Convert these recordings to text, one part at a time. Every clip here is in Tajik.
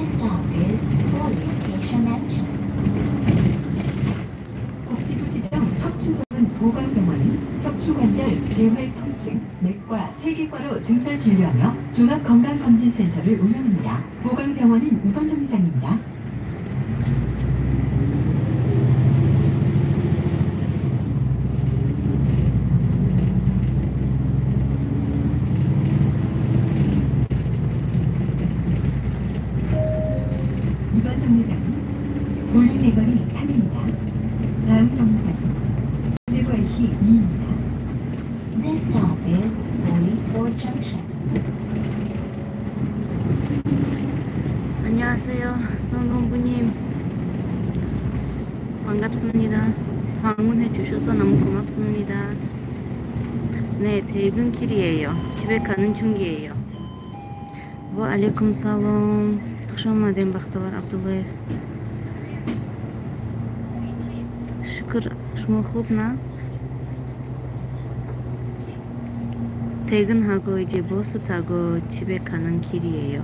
This stop is Orientation Mansion. 복지부 지정 척추전문 보건병원은 척추관절, 재활 통증, 내과, 세계과로 증설 진료하며 종합건강검진센터를 운영합니다. 보건병원은 입원 정상입니다. 이번 정류장은 볼리네거리 3입니다. 다음 정류장은 대구시 2입니다. This stop is 44 Junction. 안녕하세요, 손홍부님. 반갑습니다. 방문해 주셔서 너무 고맙습니다. 네, 퇴근길이에요. 집에 가는 중이에요. ва алейкум салом. Хуш омадем, Бахтовар Абдуллаев. Шукр, шумо хуб наст? 퇴근하고 이제 버스 타고 집에 가는 길이에요.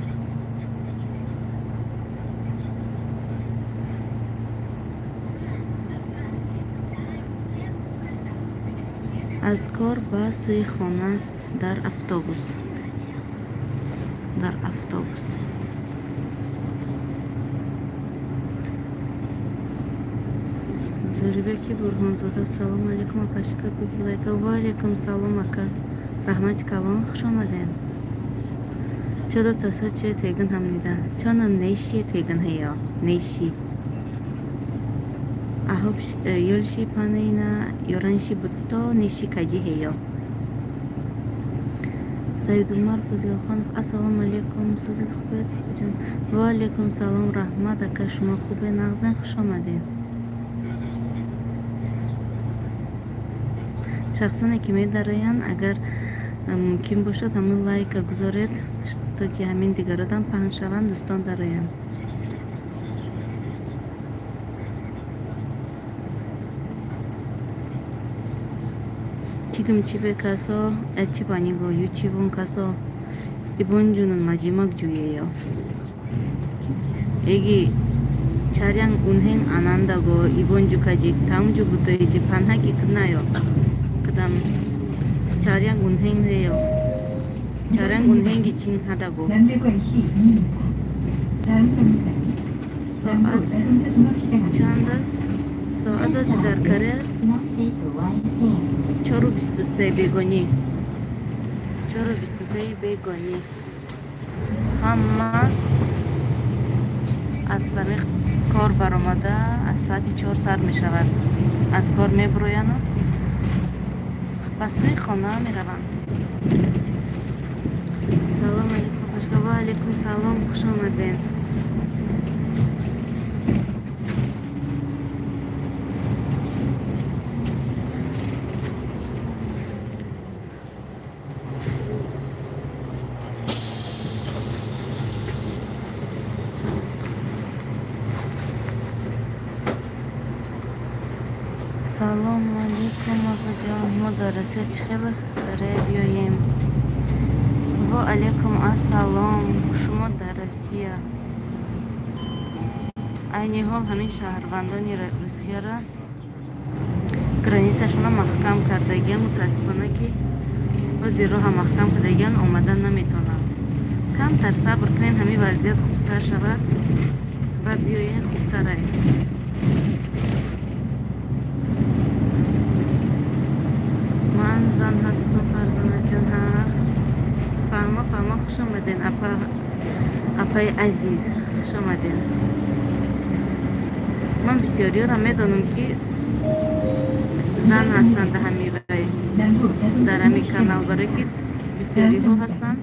Аз кор ба сӯи хона дар автобус. Дар автобус. Зурибеки Бурҳонзода, салом алейкум, апашка Бибилайка. Ва алейкум салом, ака. Раҳмати калон, хуш омадем. 저도 5시에 퇴근합니다. 저는 4시에 퇴근해요. 4시. 9시, 10시 반이나 11시부터 4시까지 해요. Саидумар Фузилхонов, ассалому алейкум, сӯзид хубед ҷон. Ва алейкум салом, раҳмат, ака, шумо хубе, нағзен, хуш омадед. Шахсоне ки медароянд, агар мумкин бошад, ҳамин лайка гузоред, то ки ҳамин дигародам паҳн шаванд, дӯстон дароянд. 지금 집에 가서, 집 아니고 유치원 가서 이번 주는 마지막 주예요. 애기 차량 운행 안 한다고 이번 주까지, 다음 주부터 이제 반학기 끝나요. 그 다음 차량 운행해요. 차량 운행이 진하다고. 남대구시 2입니다. 다음 정류장은 남부 자동차 종합시장 앞입니다. чанд аст? Соат This аст дар stop is Корея Namdaegu IC. 4:23 бегонӣ. 4:23 бегонӣ. Ҳама аз самиқ кор баромада аз соати 4 сар мешавад. Аз кор мебурояну ба сӯи хона мераванд. Салом алейкум, пашка. Ва алейкум салом, хуш омадед. Салом алейкум, апаҷон. Мо дар Россия чӣ хел ре биёем? Ва алейкум ассалом. Шумо дар Россия. Айни ҳол ҳамин шаҳрвандони Русияро границашонро маҳкам кардагиан. Мутаассифона ки ҳозир роҳа маҳкам кардагиан, омадан наметавонанд. Камтар сабр кунед, ҳамин вазъият хубтар шавад ва биёен, хубтарай. Ман зан ҳастам, Фарзонаҷон. Ҳа, фаҳмо, фаҳмо, хуш омаден, апа, апаи азиз, хуш омаден. Ман бисёриёро медонам ки зан ҳастанд дар ҳамин вай, 남부 자동차 дар ҳамин 종합시장 канал, 앞입니다. барое ки бисёриҳо ҳастанд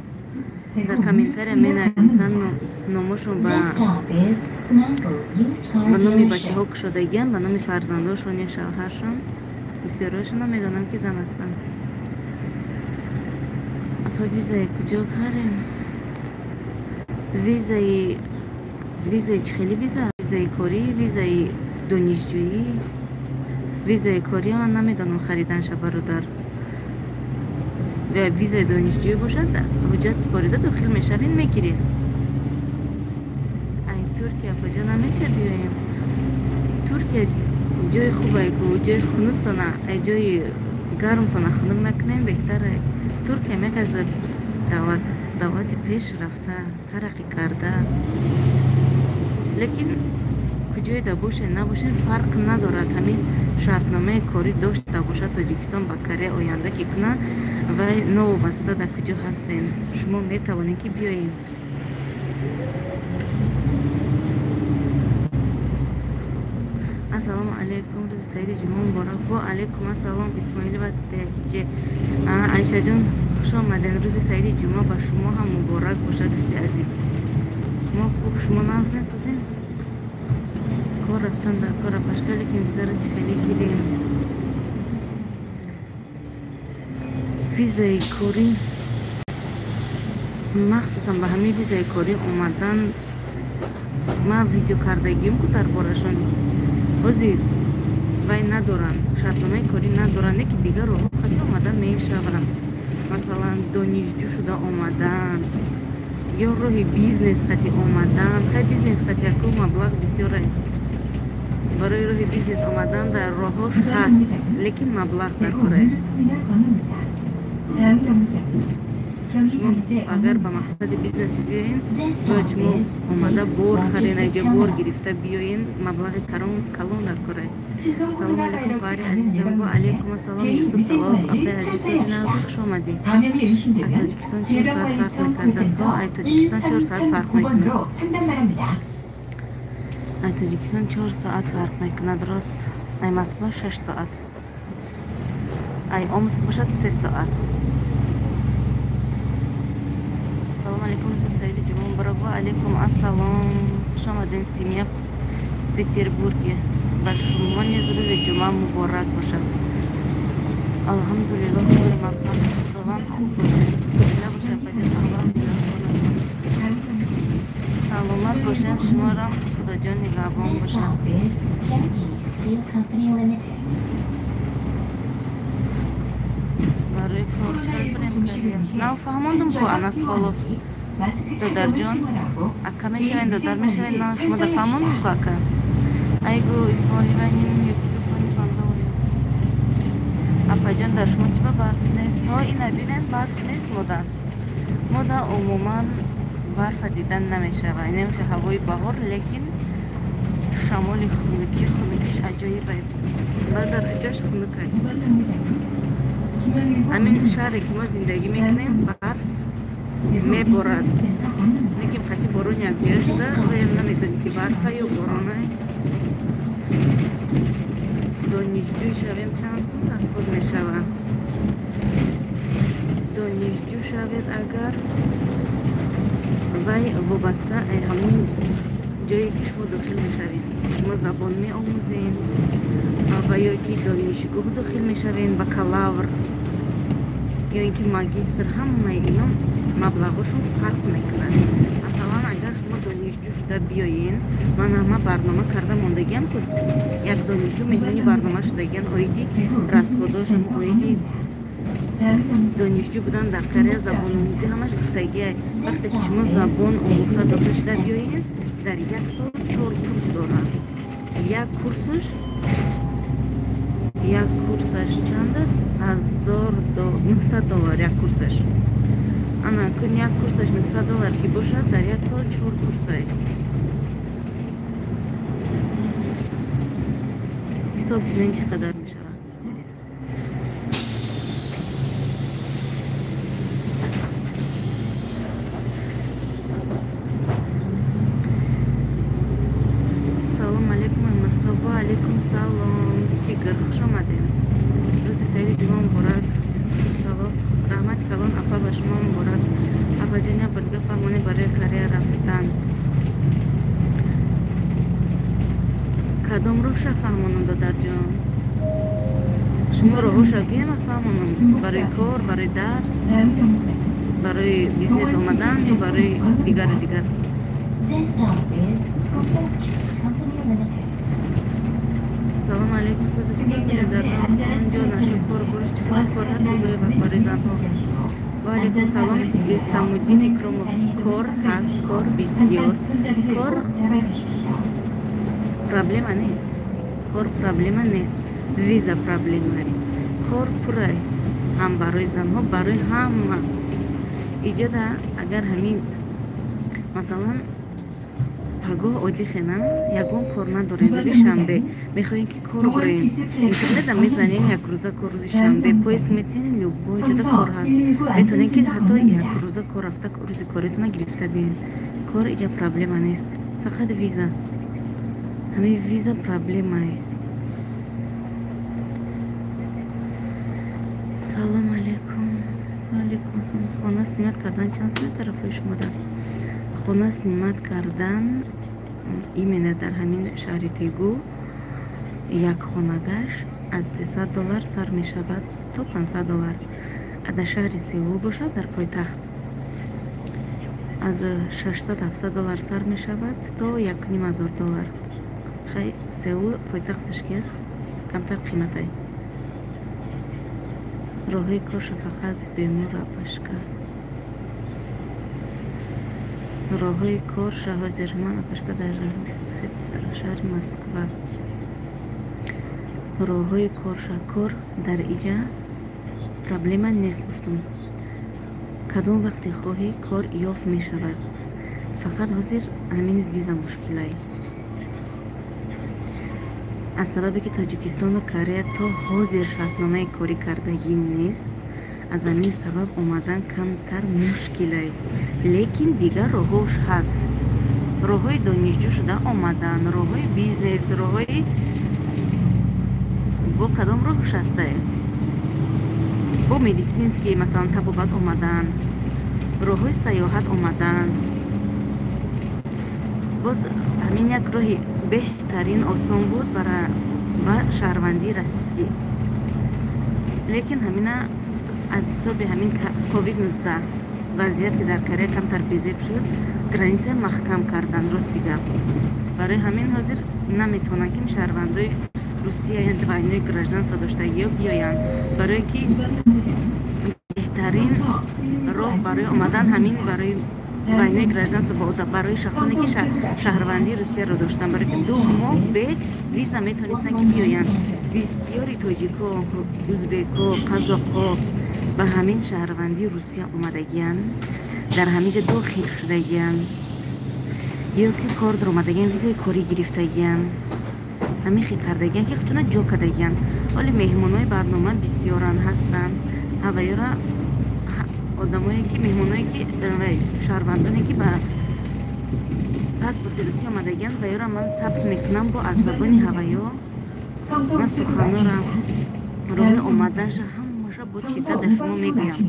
дар комментария менависанд, номошон ба This stop is Nambu Used Car ба номи Dealership. бачаҳо кушодагианд, ба номи фарзандошон ё шавҳаршон. Бисёриҳошонро медонам ки зан ҳастанд. Апа, визаи куҷо харем? Визаи чӣ хели виза? Визаи корӣ, визаи донишҷӯӣ? Визаи корӣ ман намедонам хариданша, бародар. Визаи донишҷӯӣ бошад, ҳуҷҷат супорида дохил мешавед, мегиред. Туркия куҷо намеша биёем? Туркия ҷои хубае ку, ҷои хунуктона, ҷои гармтона хунук накунем беҳтарае. Туркия як аз давлати пеш рафта, тараққӣ карда. Лекин куҷоеда бошед набошед фарқ надорад. Ҳамин шартномаи корӣ дошта бошад Тоҷикистон ба Корея оянда ки кунад, вай новобаста дар куҷо ҳастем, шумо метавонед ки биёед. Ассалому алайкум, рӯзи саиди ҷумъа муборак. Ва алайкум ассалом, Исмоилова Теҷе. Айшаҷон, хуш омадед. Рӯзи саиди ҷумъа ба шумо ҳам муборак бошад, дӯсти азиз. Мо хуб, шумо нағзен созем? Кор рафтан дар кор апашка, лекин визаро чӣ хеле гирем? Визаи корӣ, махсусан ба ҳамин визаи корӣ омадан, ман видео кардагием ку дар борашон. Ҳозир вай надоранд, шартномаи корӣ надоранд, не ки дигар роҳҳо қати омада мешаванд. Масалан, донишҷӯ шуда омадан ё роҳи бизнес қати омадан. Хай бизнес қати яку маблағ бисёре. Барои роҳи бизнес омадан дар роҳҳош ҳаст, лекин маблағ дар кора. Шумо агар ба мақсади бизнес биёен, бояд шумо омада бор харен, айҷа бор гирифта биёен, маблағи калон дар кора. Салому алайкум, хоҳари азизам. Ва алайкум ассалом, Юсуф Салов, апаи азиз, созинағзи, хуш омадед. Аз Тоҷикистон 4 соат фарқ мекард. Ай Тоҷикистон 4 соат фарқ мекунад. Ай Тоҷикистон 4 соат фарқ мекунад, рост. Ай Москва 6 соат. Ай Омск бошад 3 соат. Ассалому алайкум, рӯзи саиди ҷумъа муборак. Ва алайкум ассалом. Хуш омадед, семья в Петербурге. Ба шумо низ рӯзи ҷумъа муборак бошад. Алҳамдулиллоҳ, худои ман худованд хуб бошад. Набошад, апаҷон, алҳамдулиллоҳ. Саломат бошед, шуморо Худоҷон нигаҳбон бошад. Барои кор чӣ барем Корея? Нав фаҳмондум ку Анас Холов. Додарҷон, ака мешавед, додар мешавед, ман шумо да фаҳмондум ку ака. Айгу Исмоилова ним ёки банда. Апаҷон, дар шумо чӣ ба барф нест? Ҳо, ина бинед, барф нест мода. Мода умуман барфа дидан намешавад. Инем ки ҳавои баҳор, лекин шамоли хунукӣ, хунукиш аҷоиб. Ба дараҷаш хунукай. Ҳамин шаҳре ки мо зиндагӣ мекунем, барф меборад. Лекин қати борон якҷоя шуда, ваям намедонем ки барфа ё боронай. Донишҷӯ шавем чанд сум расход мешавад? Донишҷӯ шавед агар, вай вобаста ай ҳамун ҷое ки шумо дохил мешавед. Шумо забон меомӯзед ва ё ки донишгоҳ дохил мешавед, бакалавр ё ин ки магистр, ҳамаи ино маблағошон фарқ мекунад. Масалан, агар шумо донишҷӯ шуда биёен, ман ҳама барнома карда мондагиам ку як донишҷӯ меҳмони барнома шудагиан, оиди расходошам, оиди донишҷӯ будан дар Корея, забономӯзӣ ҳамаш гуфтагия. Вақте ки шумо забон омӯхта дохил шуда биёен, дар як сол 4 курс дорад. Як курсаш чанд аст? $1900 як курсаш. Ана кун як курсаш $900 ки бошад, дар як сол 4 курсай. Ҳисоб кунед чӣ қадар мешавад. Салом алейкум, Москва. Ва алейкум салом, Тигр, хуш омадед. Рӯзи саиди ҷумъа муборак. Салом, раҳмати калон апа, ба шумо муборак. Апаҷон, як бор дига фаҳмонед барои Корея рафтан. Кадом роҳша фаҳмонам, додарҷон? Шумо роҳоша гӯем, фаҳмонам. Барои кор, барои дарс, барои бизнес омадан ё барои дигару дигар? Салом алейкум, сози худо, дар онҷо нашуд кор бориш чӣ қадар кор ҳаст? Худои вақт барои занҳо. Ва алейкум салом, Самуддин Икромов. Кор ҳаст, кор бисёр. Кор проблема нест. Кор проблема нест. Виза проблема. Кор пурай. Ҳам барои занҳо, барои ҳама. Иҷода агар ҳамин масалан пагоҳ одихена ягон кор надорем, рӯзи шанбе мехоҳем ки кор бурем, интернета мезанем, як рӯза кор, рӯзи шанбе поиск метен, любой ҷода кор ҳаст, метавонем ки ҳатто як рӯза кор рафта рӯзи коритона гирифта бием. Кор иҷа проблема нест, фақат виза, ҳамин виза проблемае. Салом алейкум. Ва алейкум ассалом. Хона снимат кардан чанд сомон тарафҳои шумо дар? Хона снимат кардан именно дар ҳамин шаҳри Тегу як хонагаш аз $300 сар мешавад то $500. Дар шаҳри Сеул бошад, дар пойтахт аз $600-700 сар мешавад то $1500. Хай, Сеул пойтахташ ки аст, камтар қиматай. Роҳи корша фақат бемора пашка. Роҳҳои корша ҳозир ман апашка дар шаҳри Москва. Роҳҳои корша, кор дар иҷа проблема нест, гуфтум. Кадом вақте хоҳӣ кор ёфт мешавад. Фақат ҳозир ҳамин виза мушкилай. Аз сабабе ки Тоҷикистону Корея то ҳозир шартномаи корӣ кардагӣ нест, аз ҳамин сабаб омадан камтар мушкилай. Лекин дигар роҳҳош ҳаст. Роҳҳои донишҷӯ шуда омадан, роҳҳои бизнес, роҳҳои бо кадом роҳш ҳастай? Бо медицинский, масалан, табобат омадан, роҳҳои сайёҳат омадан. Боз ҳамин як роҳи беҳтарин осон буд ба шаҳрвандии российский. Лекин ҳамина аз ҳисоби ҳамин COVID-19 вазъият ки дар Корея камтар безеб шуд, граница маҳкам кардан, рости гап. Барои ҳамин ҳозир наметавонанд ки шаҳрвандои Русия я двойное гражданство доштагиё биёянд. Барое ки беҳтарин роҳ барои омадан ҳамин барои двойное гражданство барои шахсоне ки шаҳрвандии Русияро доштанд, барое ки 2 моҳ бе виза метавонистанд ки биёянд. Бисёри тоҷико, узбеко, қазоқҳо ба ҳамин шаҳрвандии Русия омадагиянд, дар ҳамин ҷо дохил шудагиянд, ё ки кор даромадагиянд, визаи корӣ гирифтагиянд, ҳамин хел кардагиянд ки худшона ҷо кардагиянд. Ҳоле меҳмонои барнома бисёранд ҳастанд, ҳаваёра одамое ки меҳмоное ки шаҳрвандоне ки ба паспорти Русия омадагиянд, ваёра ман сабт мекунам бо аз забони ҳаваё ман суханора роҳи омаданша ҳамаша бо чита дар шумо мегӯям.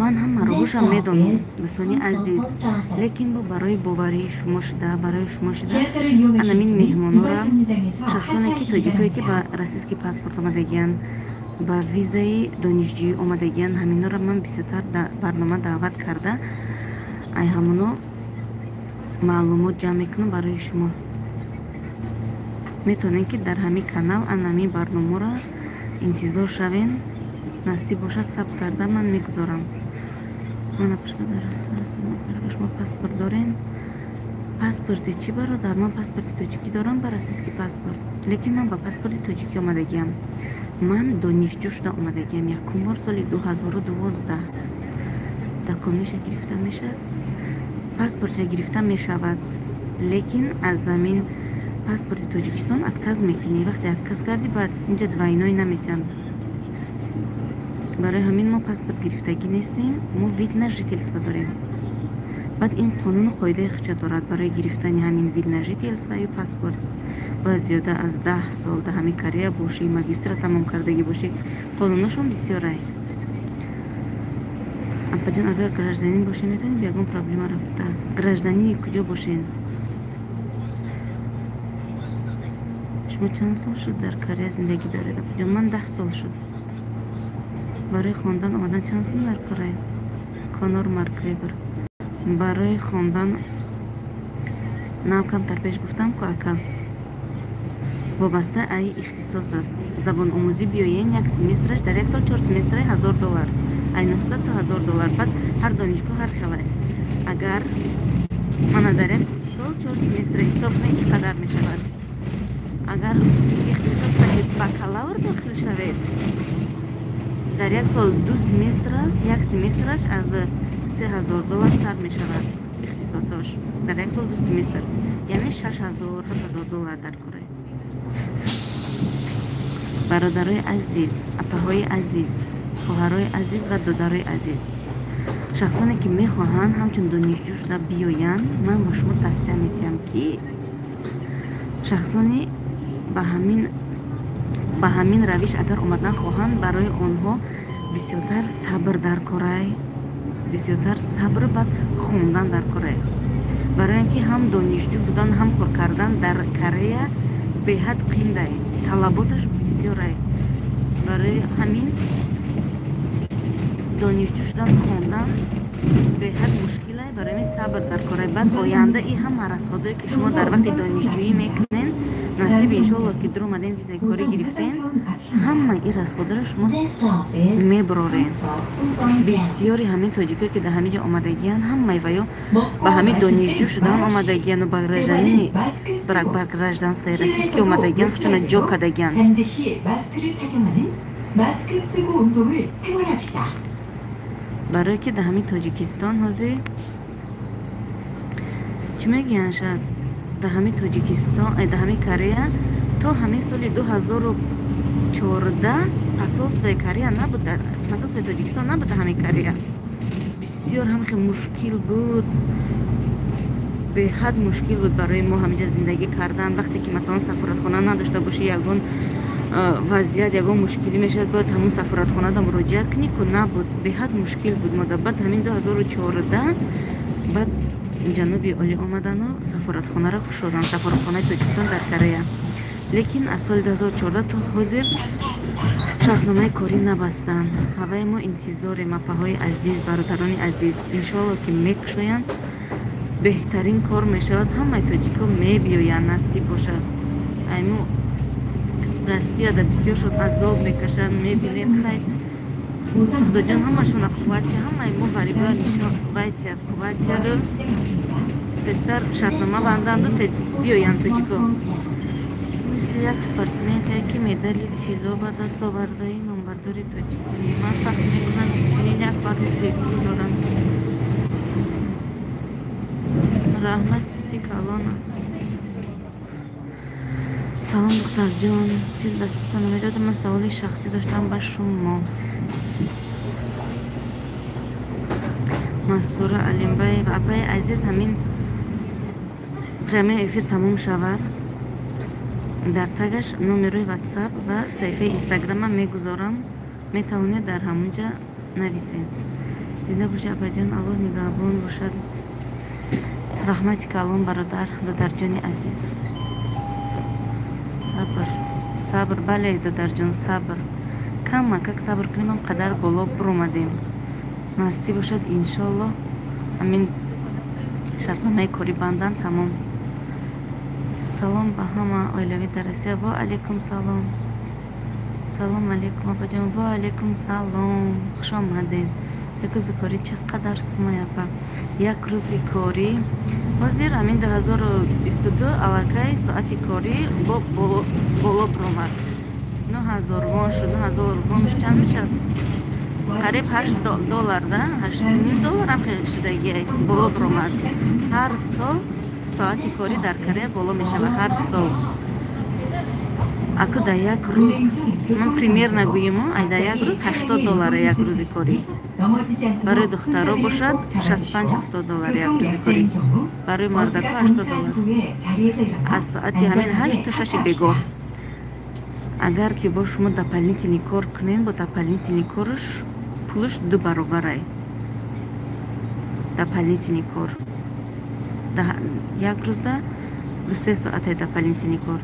Ман ҳама роҳоша медонам, дӯстони азиз, лекин бо барои боварии шумо шуда, барои шумо шуда анамин меҳмонора, шахсоне ки тоҷикое ки ба российский паспорт омадагиянд, ба визаи донишҷӯӣ омадагиянд, ҳаминора ман бисёртар барнома даъват карда, ай ҳамоно маълумот ҷамъ мекунам барои шумо. Метавонед ки дар ҳамин канал анамин барномаро интизор шавен, насиб бошад сабт карда ман мегузорам. Шумо паспорт дорен? Паспорти чӣ, бародар? Ман паспорти тоҷикӣ дорам, ба российский паспорт, лекин ман ба паспорти тоҷикӣ омадагиям. Ман донишҷӯ шуда омадагиям якум бор соли 2012. Документша гирифта мешавад, паспортша гирифта мешавад, лекин аз замин паспорти Тоҷикистон отказ мекунӣ. Вақте отказ кардӣ, баъд инҷа двойной наметиҳанд. Барои ҳамин мо паспорт гирифтагӣ нестем, мо вид на жительство дорем. Баъд ин қонуну қоидаи худша дорад. Барои гирифтани ҳамин вид на жительство ё паспорт бояд зиёда аз 10 сол дар ҳамин Корея бошӣ, магистра тамом кардагӣ бошӣ. Қонунашон бисёрай. Апаҷон, агар гражданин бошем, метавонем бе ягон проблема рафта. Гражданини куҷо бошен? Шумо чанд сол шуд дар Корея зиндагӣ доред? Апаҷон, ман 10 сол шуд. Барои хондан омадан чанд сол дар Корея? Конор Макгрегор. Барои хондан нав камтар пеш гуфтам ку ака. Вобаста ай ихтисос аст. Забономӯзӣ биёен як семестраш дар як сол 4 семестраи $1000. Ай 900 то 1000 доллар. Баъд ҳар донишгоҳ ҳар хелай. Агар мана дар як сол 4 семестр ҳисоб кунед, чӣ қадар мешавад? Агар ихтисос бакалавр дохил шавед, дар як сол 2 семестр аст, як семестраш аз 3000 доллар сар мешавад ихтисосош. Дар як сол 2 семестр, яъне 6000 7000 доллар дар кора. Бародарои азиз, апаҳои азиз, хоҳарои азиз ва додарои азиз, шахсоне ки мехоҳанд ҳамчун донишҷӯ шуда биёянд, ман ба шумо тавсия метиҳам, ки шахсоне ба ҳамин равиш агар омадан хоҳанд, барои онҳо бисёртар сабр дар корай, бисёртар сабр баъд хондан дар корай. Барои он ки ҳам донишҷӯ будан, ҳам кор кардан дар Корея беҳад қиндай, талаботаш бисёрай. Барои ҳамин донишҷӯ шудан, хондан беҳад мушкилай, барои ҳамин сабр дар корай. Баъд оянда и ҳама расходое ки шумо дар вақти донишҷӯӣ мекунен, насиб иншоалло ки дур омадем, визаи корӣ гирифтем, ҳама ин расходаро шумо мебарорен. Бисёри ҳамин тоҷикое ки дар ҳамин ҷо омадагиянд, ҳамаи ваё ба ҳамин донишҷӯ шудан омадагияну ба гражданини ба гражданствои российский омадагиянд, худшона ҷо кардагиянд. Барое ки дар ҳамин Тоҷикистон ҳозир чӣ мегӯянд, шояд дар ҳамин Тоҷикистон, дар ҳамин Корея то ҳамин соли 2014 посольствои Корея набуд, посольствои Тоҷикистон набуд дар ҳамин Корея. Бисёр ҳам хеле мушкил буд, беҳад мушкил буд барои мо ҳаминҷа зиндагӣ кардан. Вақте ки масалан сафоратхона надошта бошӣ, ягон вазъият, ягон мушкилӣ мешавад, бояд ҳамун сафоратхонада муроҷиат кунӣ, ку набуд, беҳад мушкил буд мода. Баъд ҳамин 2014 баъд ҷануби олӣ омадану сафоратхонаро кушоданд, сафоратхонаи Тоҷикистон дар Корея. Лекин аз соли 2014 то ҳозир шартномаи корӣ набастанд. Ҳаваи мо интизорем, апаҳои азиз, бародарони азиз, иншоалло ки мекушоянд, беҳтарин кор мешавад, ҳамаи тоҷикҳо мебиёянд, насиб бошад. Айму Россияда бисёр шуд азоб мекашанд, мебинем. Хай, Худоҷон ҳамашона қувват, ҳамаи мо ғарибоя вайтия қувват тияду тезтар шартнома банданду биёянд тоҷико. Мисли як спортсменкае ки медали тилло ба даст овардаи, номбардори тоҷиконӣ. Ман фахр мекунам, ки чунин як фар мисли ту дорам. Раҳмати калона. Салом, духтарҷон, чиз дастатон намедодам, ман саволи шахсӣ доштам ба шумо. Мастура Алимбаева, апаи азиз, ҳамин прямой эфир тамом шавад, дар тагаш номерои ватсап ва саҳифаи инстаграма мегузорам, метавонед дар ҳамонҷа нависед. Зинда бошед, апаҷон, Аллоҳ нигаҳбон бошад. Раҳмати калон, бародар, додарҷони азиз. Сабр, сабр, бале, додарҷон, сабр. Кама как сабр кунем, ҳам қадар боло буромадем. Насиб бошад, иншоалло ҳамин шартномаи корӣ бандан тамом. Салом ба ҳама оилавӣ дар Россия. Ва алайкум салом. Салом алейкум, апаҷон. Ва алейкум салом, хуш омадед. Як рӯзи корӣ чӣ қадар сумай, апа? Як рӯзи корӣ ҳозир ҳамин 2022 аллакай соати корӣ бо боло буромад, 9000 вон шуд. 9000 вон чанд мешавад? Қариб 8 доллар, да, 8,5 доллар ҳам хеле шудагиай, боло буромад. Ҳар сол соати корӣ дар Корея боло мешавад, ҳар сол. Аку дар як рӯз, ман примерно гӯємо, ай дар як рӯз 80 доллара як рӯзи корӣ. Барои духтаро бошад 65-70 доллар як рӯзи корӣ, барои мардако 80 доллар. Аз соати ҳамин 8 то 6 бегоҳ. Агар ки бо шумо дополнительный кор кунем, бо дополнительный корш пулаш ду баробарай. Дополнительный кор як рӯзда 2-3 соатай дополнительный кор.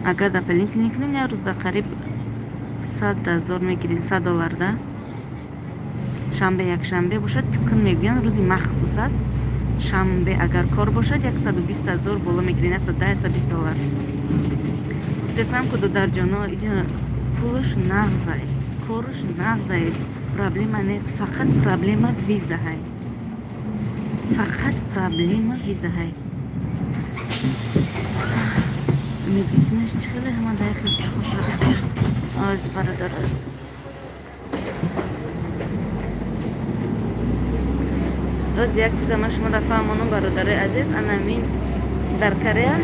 Агар дополнительный кунем, як рӯзда қариб 100 000 мегирем, 100 доллар да. Шанбе, якшанбе бошад, кун мегӯянд, рӯзи махсус аст. Шанбе агар кор бошад, 120 000 боло мегирем, 110, 120 доллар. Гуфтесам ку, додарҷоно, иҷа Пулаш нағзай, кораш нағзай, проблема нест, фақат проблема визаҳай. Фақат проблема визаҳай. Медицинаш чӣ хеле ҳама даи оз бародар. Оз як чиза ман шумо дафаҳмонам, бародарои азиз, анамин дар Корея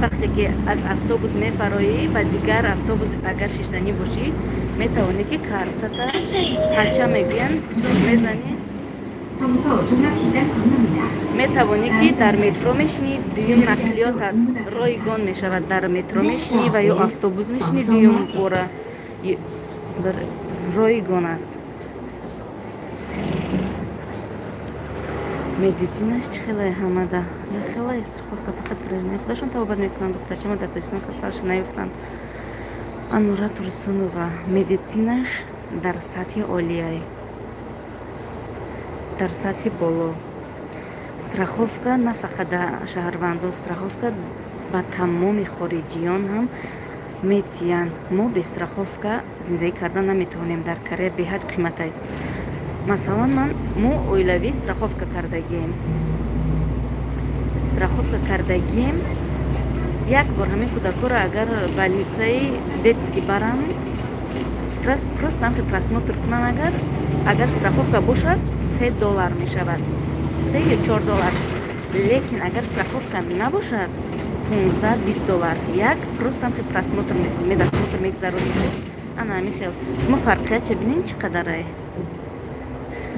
вақте ки аз автобус мефароӣ ба дигар автобус агар шиштанӣ бошӣ, метавонӣ ки картата ҳача мегӯянд, мезанӣ, метавонӣ ки дар метро мешинӣ, дуюм нақлиётат ройгон мешавад, дар метро мешинӣ ва ё автобус мешинӣ, дуюм бора ройгон аст. Медицинаш чӣ хеле ҳамада? Хеле страховка, фақат граждани худашон табобат мекунанд, духтарчама дар Тоҷикистон касалша наёфтанд. Анура Турсунова, медицинаш дар сатҳи олияй, дар сатҳи боло. Страховка на фақат шаҳрвандон, страховка ба тамоми хориҷиён ҳам метиянд. Мо бе страховка зиндагӣ кардан наметавонем дар Корея, беҳад қиматай. Масалан, мо оилавӣ страховка кардагием. Страховка кардагием. Як бор ҳамин кӯдакҳоро агар больницаи детский барам, просто ҳамхел просмотр кунан, агар страховка бошад, $3 мешавад. 3 ё $4. Лекин агар страховка набошад, $15-20. Як просто ҳамхел просмотр, медосмотр мегузаронед. Ана ҳамин хел. Шумо фарқият ча бинед чӣ қадарае.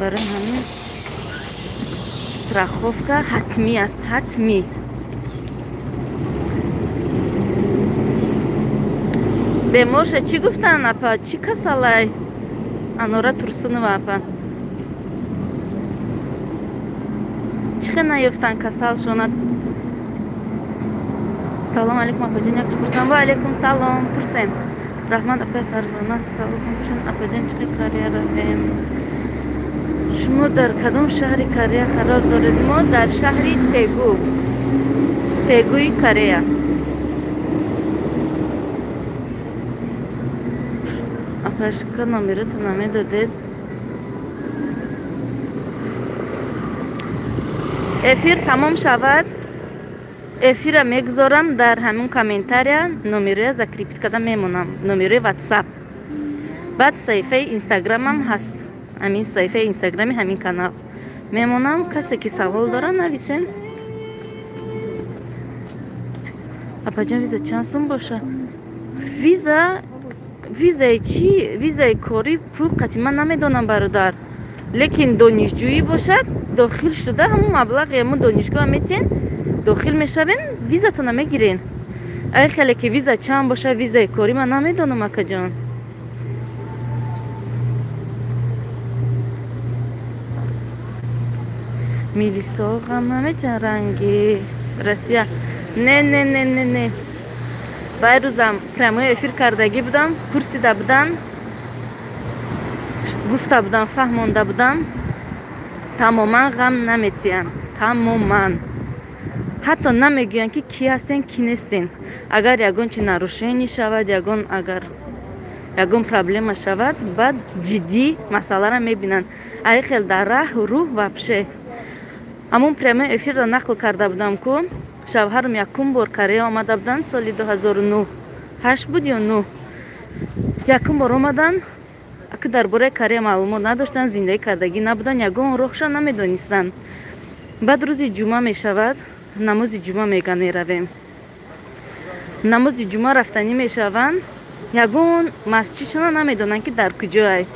Барои ҳамин страховка ҳатмӣ аст, ҳатмӣ. Беморша чӣ гуфтанд, апа? Чӣ касалай? Анора Турсунова апа. Чӣ хел наёфтанд касалшона? Салом алейкум, апаҷон, як чӣ пурсам? Ва алейкум салом, пурсен. Раҳмат апаи Фарзона, салом пурсен. Апаҷон, чӣ хел Корея равем? Шумо дар кадом шаҳри Корея қарор доред? Мо дар шаҳри Тегу, Тегуи Корея. Апашка, номерото намедодед? Эфир тамом шавад, эфира мегузорам дар ҳамин комментария, номероя закрепить карда мемонам, номерои WhatsApp. Баъд саҳифаи Инстаграмам ҳаст. Ҳамин саҳифаи Инстаграми ҳамин канал мемонам. Касе ки савол дора, нависем. Апаҷон, виза чанд сум боша? Виза, визаи чӣ? Визаи корӣ пул қатъи ман намедонам, бародар. Лекин донишҷӯӣ бошад, дохил шуда ҳамун маблағи ҳамун донишгоҳ метиҳен, дохил мешавен, визатона мегирен. Ай хеле ки виза чанд боша, визаи корӣ ман намедонам, акаҷон. Милисо ғам наметиҳан ранги Россия. Не, не, не, не, не. Вай рӯзам прямой эфир кардагӣ будам, пурсида будам, гуфта будам, фаҳмонда будам. Тамоман ғам наметиҳанд, тамоман. Ҳатто намегӯянд ки кӣ ҳастен, кӣ нестен. Агар ягон чи нарушение шавад, ягон агар ягон проблема шавад, баъд ҷиддӣ масъаларо мебинанд. Ай хел дар раҳ рӯҳ вообще. Ҳамон прямой эфирро нақл карда будам, ку шавҳарам якум бор Корея омада буданд соли 2009. 8 буд ё 9. Якум бор омаданд, аки дар бораи Корея маълумот надоштанд, зиндагӣ кардагӣ набуданд, ягон роҳша намедонистанд. Баъд рӯзи ҷумъа мешавад, намози ҷумъа меган меравем. Намози ҷумъа рафтанӣ мешаванд, ягон масҷидшона намедонанд ки дар куҷоай.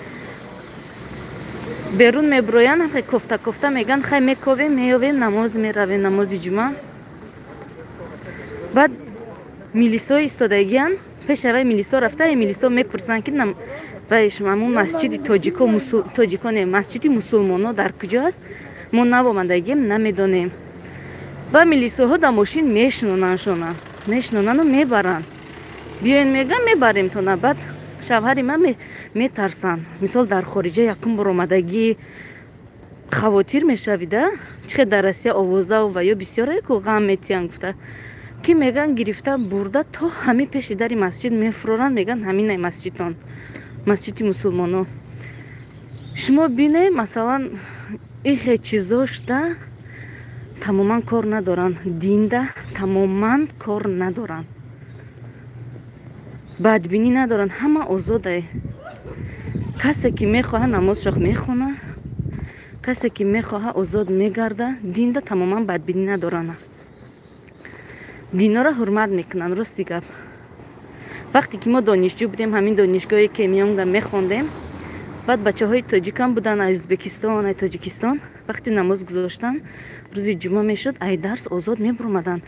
Берун меброянд, ҳамхел кофта кофта меган, хай мековем, меёвем, намоз меравем, намози ҷумъа. Баъд милисо истодагиянд, пешавай милисо рафта, милисо мепурсанд ки вай ҳамун масҷиди тоҷико, тоҷико не, масҷиди мусулмоно дар куҷо аст? Мо навомадагием, намедонем. Ба милисоҳо дар мошин мешинонандшона, мешинонану мебаранд. Биёен меган, мебарем тона. Баъд шавҳари ман метарсанд. Мисол дар хориҷа якум бор омадагӣ хавотир мешавида, чӣ хел дар Россия овоздаву ва ё бисёре ку ғам метиҳанд гуфта. Ки меган гирифта бурда то ҳамин пеши дари масҷид мефуроранд, меган ҳаминай масҷидон, масҷиди мусулмоно. Шумо бине, масалан, ихе чизошда тамоман кор надоранд, динда тамоман кор надоранд, бадбинӣ надоранд, ҳама озодае. Касе ки мехоҳад намозшох мехона, касе ки мехоҳад озод мегарда, динда тамоман бадбинӣ надоранд. Динора ҳурмат мекунанд, рости гап. Вақте ки мо донишҷӯ будем, ҳамин донишгоҳе ки миёнда мехондем, баъд бачаҳои тоҷикам буданд ай Ӯзбекистон, ай Тоҷикистон. Вақте намоз гузоштан, рӯзи ҷумъа мешуд, ай дарс озод мебуромаданд.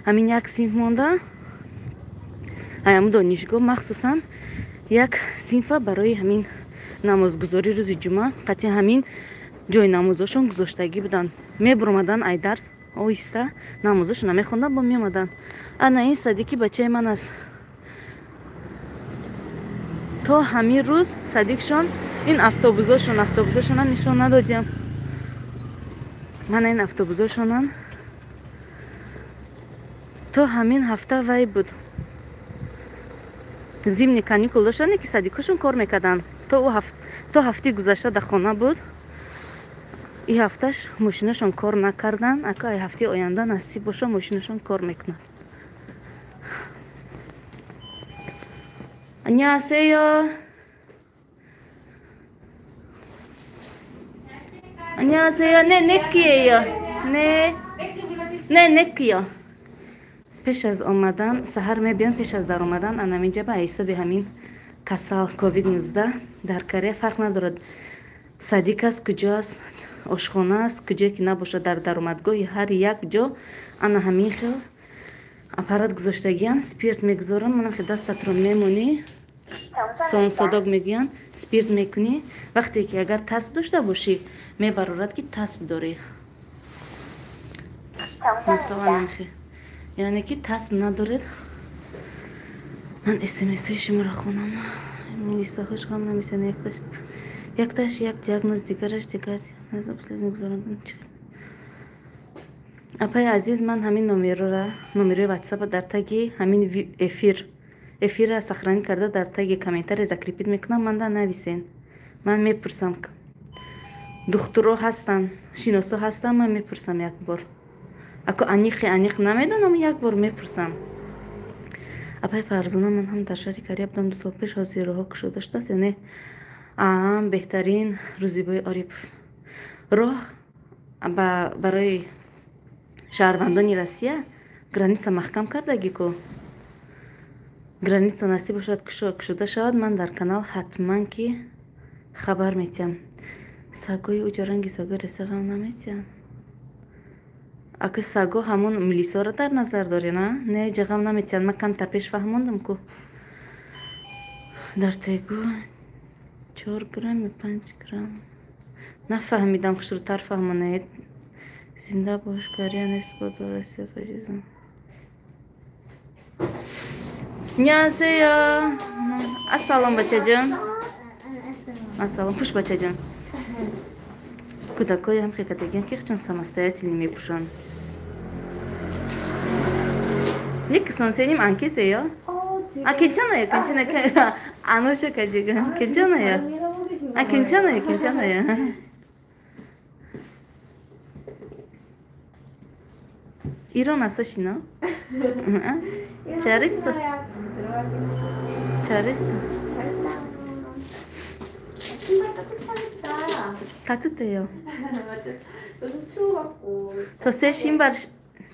Ҳамин як синф монда, ай ҳамун донишгоҳ махсусан як синфа барои ҳамин намозгузорӣ рӯзи ҷумъа қатъи ҳамин ҷои намозошон гузоштагӣ буданд. Мебуромаданд ай дарс, оҳиста намозошонро мехонданд, бо меомаданд. Ана ин садики бачаи ман аст. То ҳамин рӯз садикшон ин автобусошон, автобусошонам нишон надодям. Мана ин автобусошонан. То ҳамин ҳафта вай буд. Зимни каникул доштанд, ки садикошон кор мекарданд. То ҳафтаи гузашта дар хона буд. И ҳафташ мошинашон кор накарданд. Ака ай ҳафтаи оянда насиб боша мошинашон кор мекунад. 안녕하세요. 안녕하세요. 네, 네키예요. 네. 네, 네키요. Пеш аз омадан, саҳар мебиён, пеш аз даромадан, анаминҷа ба ҳисоби ҳамин касал ковид-19 дар Корея фарқ надорад. Садик аст, куҷо аст, ошхона аст, куҷое ки набошад, дар даромадгоҳи ҳар як ҷо ана ҳамин хел аппарат гузоштагиян, спирт мегузоранд, манам хел дастатро мемонӣ, сонсодок мегӯянд, спирт мекунӣ. Вақте ки агар тасб дошта бошӣ, мебарорад ки тасб дорӣ. Масалан, яъне ки тасб надоред. Ман смсҳои шуморо хонам. Милисаҳош ғам наметавонад, якташ як диагноз, дигараш дигар диагноз. Апаи азиз, ман ҳамин номерои ватсапа дар таги ҳамин эфирра сохранить карда дар таги комментария закрепить мекунам, манда нависен. Ман мепурсам. Духтуро ҳастанд, шиносо ҳастанд, ман мепурсам як бор. Ако аниқи аниқ намедонам, як бор мепурсам. Апаи Фарзона, ман ҳам дар шаҳри Корея будам 2 сол пеш, ҳозир роҳҳо кушода шудааст ё не? Аам, беҳтарин Рӯзибои Орипов. Роҳ барои шаҳрвандони Россия граница маҳкам кардагӣ ку. Граница насиб бошад кушода шавад, ман дар канал ҳатман ки хабар метиҳам. Сагои уҷо ранги сагои Россия ғам наметиҳанд. Ака саго ҳамон милисоро дар назар дорӣ, на? Не, ҷа ғам наметиҳанд. Ман камтар пеш фаҳмондам ку. Дар тегу 4 грамм ё 5 грамм. Нафаҳмидам, хушрӯтар фаҳмонед. Зинда бош, Корея нест бод ба Россия фашизм. 안녕하세요. Ассалом, бачаҷон. Ассалом, пуш бачаҷон. Кӯдакҳоям хекатагиан ки чун самостоятельно мепӯшанд. ник 선생님 안 계세요? 아, 괜찮아요. 괜찮아요. 안 오셔가지고. 괜찮아요. 아, 괜찮아요. 괜찮아요. 일어났어, 신호? 응? 잘했어. 잘했어. 잘했다. 신발 따뜻하겠다. 따뜻해요. 맞아. 요즘 추워갖고. 저 새 신발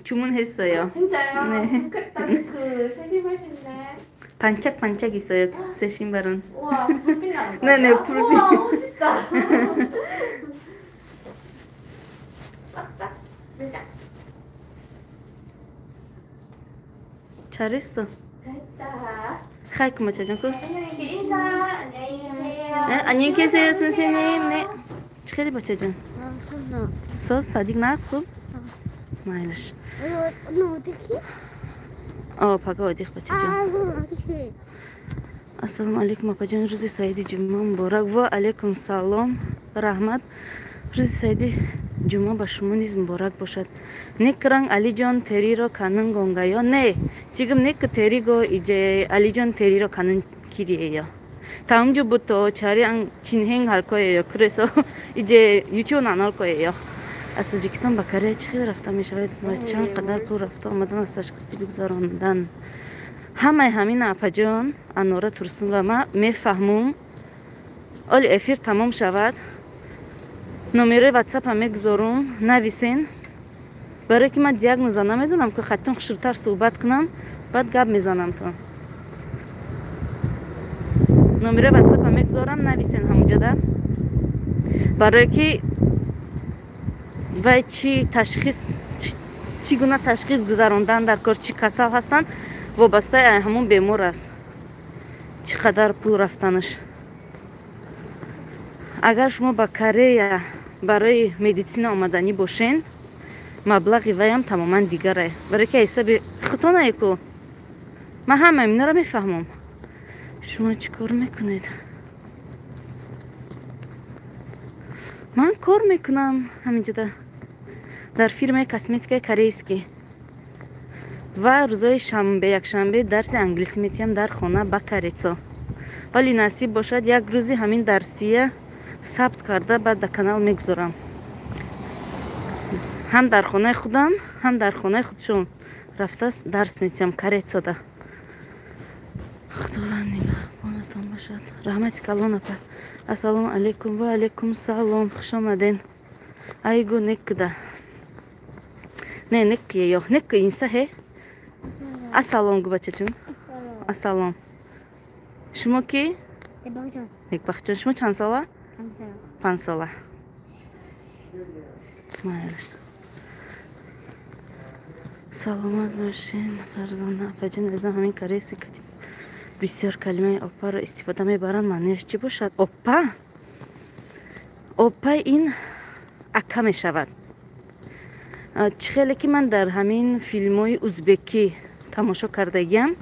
주문했어요. 아, 진짜요? 네. 좋겠다. 그 새 신발 신네. 반짝반짝 있어요. 새 신발은. 우와, 불빛 나는 거예요? 네네, 불빛. 우와, 멋있다. 빡빡. 진짜. 잘했어. 잘했다. 하이, 고마워, 자전거. 선생님께 인사. 안녕히 계세요. 네, 안녕히 계세요, 선생님. 네. чхели бачаҷон? Соз садик нағз хуб? Майлаш. О, пага одих бачаҷон. Ассалому алайкум, апаҷон, рӯзи саиди ҷумъа муборак. Ва алайкум салом. Раҳмат. Рӯзи саиди Ҷумъа ба шумо низ муборак бошад. Некранг Алиҷон териро канын гонгаё? Не, 지금 네크 데리고 이제 알리존 데리러 가는 길이에요. 다음 주부터 차량 진행할 거예요. 그래서 이제 유치원 안 올 거예요. Аз Тоҷикистон ба Корея чӣ хел рафта мешавад ва чанд қадар пул рафта омадан аз ташхиси бигзарондан? Ҳамаи ҳамин, апаҷон Анора Турсун, ва ман мефаҳмум. Оли эфир тамом шавад, номерои ватсапа мегузорум, нависен, барое ки ман диагноза намедонам, ки хаттон хушрӯтар суҳбат кунам, баъд гап мезанам. То номерои ватсапа мегузорам, нависен ҳамуҷода, барое ки вай чӣ ташхис, чӣ гуна ташхис гузарондан дар кор, чӣ касал ҳастанд, вобастаи ҳамон бемор аст чӣ қадар пул рафтанаш. Агар шумо ба Корея барои медицина омаданӣ бошен, маблағи ваям тамоман дигарае, барое ки ҳисоби худтонае ку. Ман ҳама инора мефаҳмам. Шумо чӣ кор мекунед? Ман кор мекунам ҳаминҷода дар фирмаи косметикаи корейский ва рӯзҳои шанбе, якшанбе дарси англисӣ метиҳам дар хона ба корейцо. Вале насиб бошад, як рӯзи ҳамин дарсия сабт карда, баъд дар канал мегузорам. Ҳам дар хонаи худам, ҳам дар хонаи худшон рафта дарс метиҳам корейцода. Худованд нигаҳбонатон бошад. Раҳмати калон, апа. Ассалому алайкум. Ва алайкум салом, хуш омаден. Айгу, некда не некиё нек инса хе. Ассалом гу, бачаҷон. Ассалом. Шумо ки? Некбахтҷон. Шумо чанд сола? 5 сола. Майлаш, саломат бошен, Фарзона апаҷон. Азизам, ҳамин корейси катиб бисёр калимаи оппаро истифода мебаранд, маънояш чӣ бошад? Оппа, оппа ин ака мешавад. Чӣ хеле ки ман дар ҳамин филмҳои узбекӣ тамошо кардагиам,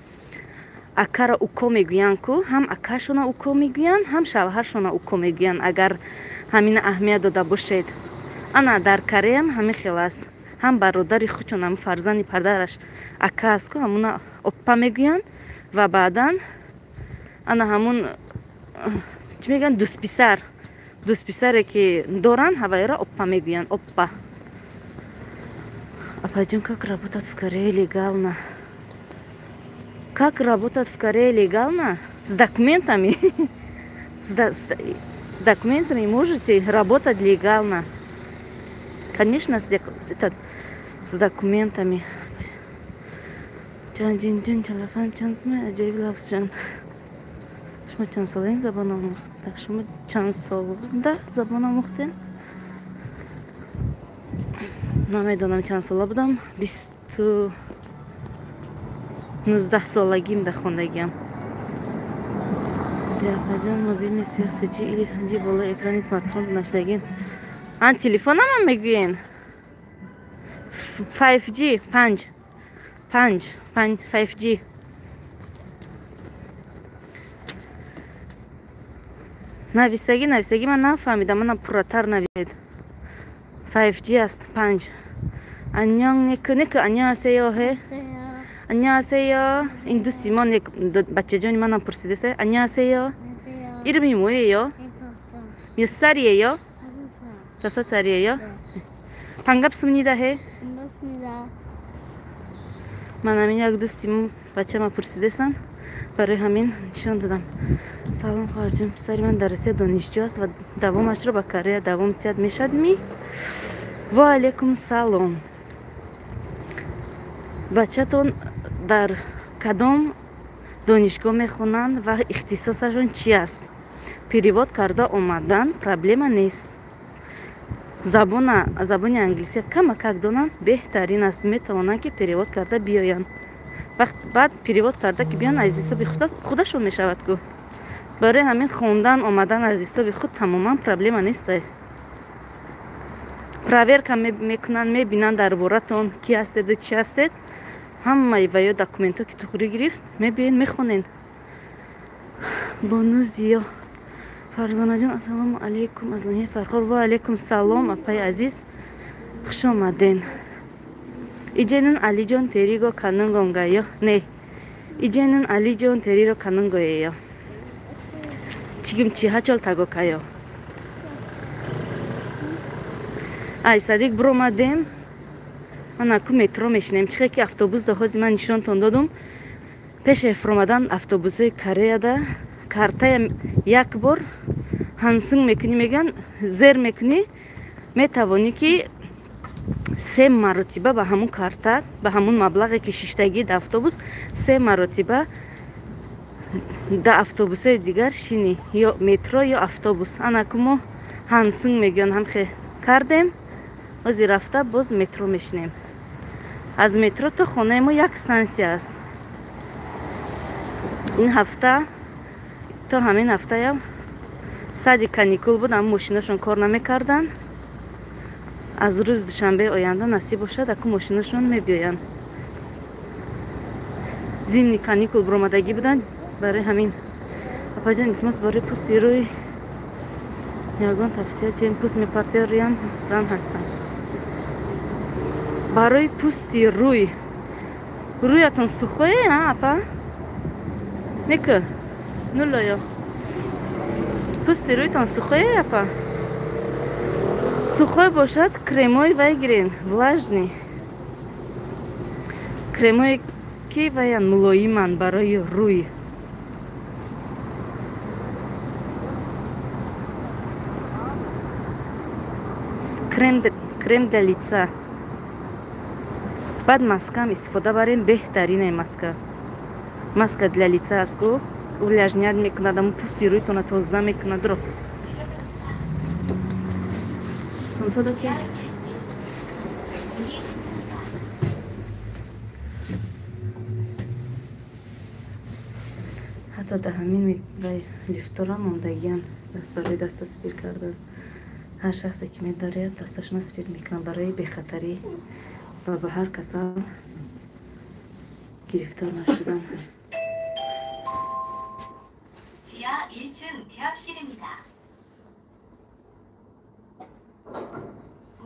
акаро уко мегӯянд ку, ҳам акашона уко мегӯянд, ҳам шавҳаршона уко мегӯянд. Агар ҳамина аҳамият дода бошед, ана дар Кореям ҳамин хел аст. Ҳам бародари худшон, ҳам фарзанди падараш ака аст ку, ҳамуна оппа мегӯянд. Ва баъдан ана ҳамун чӣ мегӯянд, дӯстписар, дӯстписаре ки доранд, ҳавайро оппа мегӯянд, оппа. Апаҷон, как работать в Корее легально? Как работать в Корее легально? С документами. С документами можете работать легально, конечно, с документами. Чанҷинҷун телефон чанд сумай? Аҷоиб лафзҷон. Шумо чанд солаин забон омӯхта? Шумо чанд солда забон омӯхтем? Намедонам чанд сола будам, 20, 19 солагим да хондагиам. Апаҷон, мобилни 3G или 5G болои экрани смартфон навиштагин? Ан телефонама мегӯен? 5G, панҷ, панҷ, панҷ, 5G. Навистагӣ, навистагӣ, ман нафаҳмидам, манам пурратар нависед. 5G аст, панҷ. Анён, неку, неку, анёнасеё ҳе. 안녕하세요. ин дӯсти мо бачаҷони манам пурсидеста. 안녕하세요. 이름이 뭐예요? 몇 살이에요? 5살이에요? 반갑습니다 해. 반갑습니다. Ман ҳамин як дӯсти мо бачама пурсидестам, барои ҳамин нишон додам. Салом, хоҳарҷон, писари ман дар Россия донишҷӯ аст ва давомашро ба Корея давом диҳад, мешавад ми? Ва алайкум салом. Бачатон дар кадом донишгоҳ мехонанд ва ихтисосашон чӣ аст? Перевод карда омадан проблема нест. Забона, забони англисия камакак донанд, беҳтарин аст, метавонанд ки перевод карда биёянд. Баъд перевод карда ки биёянд, аз ҳисоби худашон мешавад ку. Барои ҳамин хондан омадан аз ҳисоби худ тамоман проблема нест. Проверка мекунанд, мебинанд дар боратон, ки ҳастеду чӣ ҳастед. Ҳамаи ва ё документҳо ки туғрӣ гирифт, мебиёед, мехонед. Бону Зиё. Фарзонаҷон, ассалому алайкум, аз ноҳияи Фархор. Ва алайкум салом, апаи азиз. Хуш омаден. 이제는 알리존 데리고 가는 건가요? 네. 이제는 알리존 데리러 가는 거예요. 지금 지하철 타고 가요. Ай садик буромадем. Ана ку метро мешинем. Чихе ки автобус да ҳози ман нишонтон додум. Пеше фуромадан автобусҳои Кореяда картая як бор ҳансинг мекунӣ, мегӯянд, зер мекунӣ, метавонӣ ки се маротиба ба ҳамун карта, ба ҳамун маблағе ки шиштагӣ да автобус, се маротиба да автобусҳои дигар шинӣ, ё метро, ё автобус. Анаку мо ҳансинг мегӯянд, ҳамхе кардем. Ҳозир рафта боз метро мешинем. Аз метро то хонаи мо як стансия аст. Ин ҳафта то ҳамин ҳафтаям сади каникул буд, аммо мошинашон кор намекарданд. Аз рӯзи душанбеи оянда насиб бошад, аку мошинашон мебиёянд. Зимни каникул буромадагӣ буданд, барои ҳамин. Апаҷон, илтимос, барои пӯсти рӯй ягон тавсия тем, пӯст мепартояд, рӯям зан ҳастам. Барои пӯсти рӯй, рӯятон сухое, а апа? Неку нулоё. Пӯсти рӯйтон сухое, апа? Сухой бошад, кремои вай гирен, влажный. Кремое ки ваян мулоиманд барои рӯй. Крем для лица. Баъд маскаам истифода барем, беҳтарине маска. Маска для лица аст ку, увлажнять мекунад, аммо пӯсти рӯйтона тоза мекунад ро. 손소독해. ҳатто дар ҳамин лифтора мондагиян даст барои даста спир кардан. Ҳар шахсе ки медорад дасташона спир мекунад барои бехатарӣ ва ба ҳар касал гирифтор нашудан. 지하 1층 대합실입니다.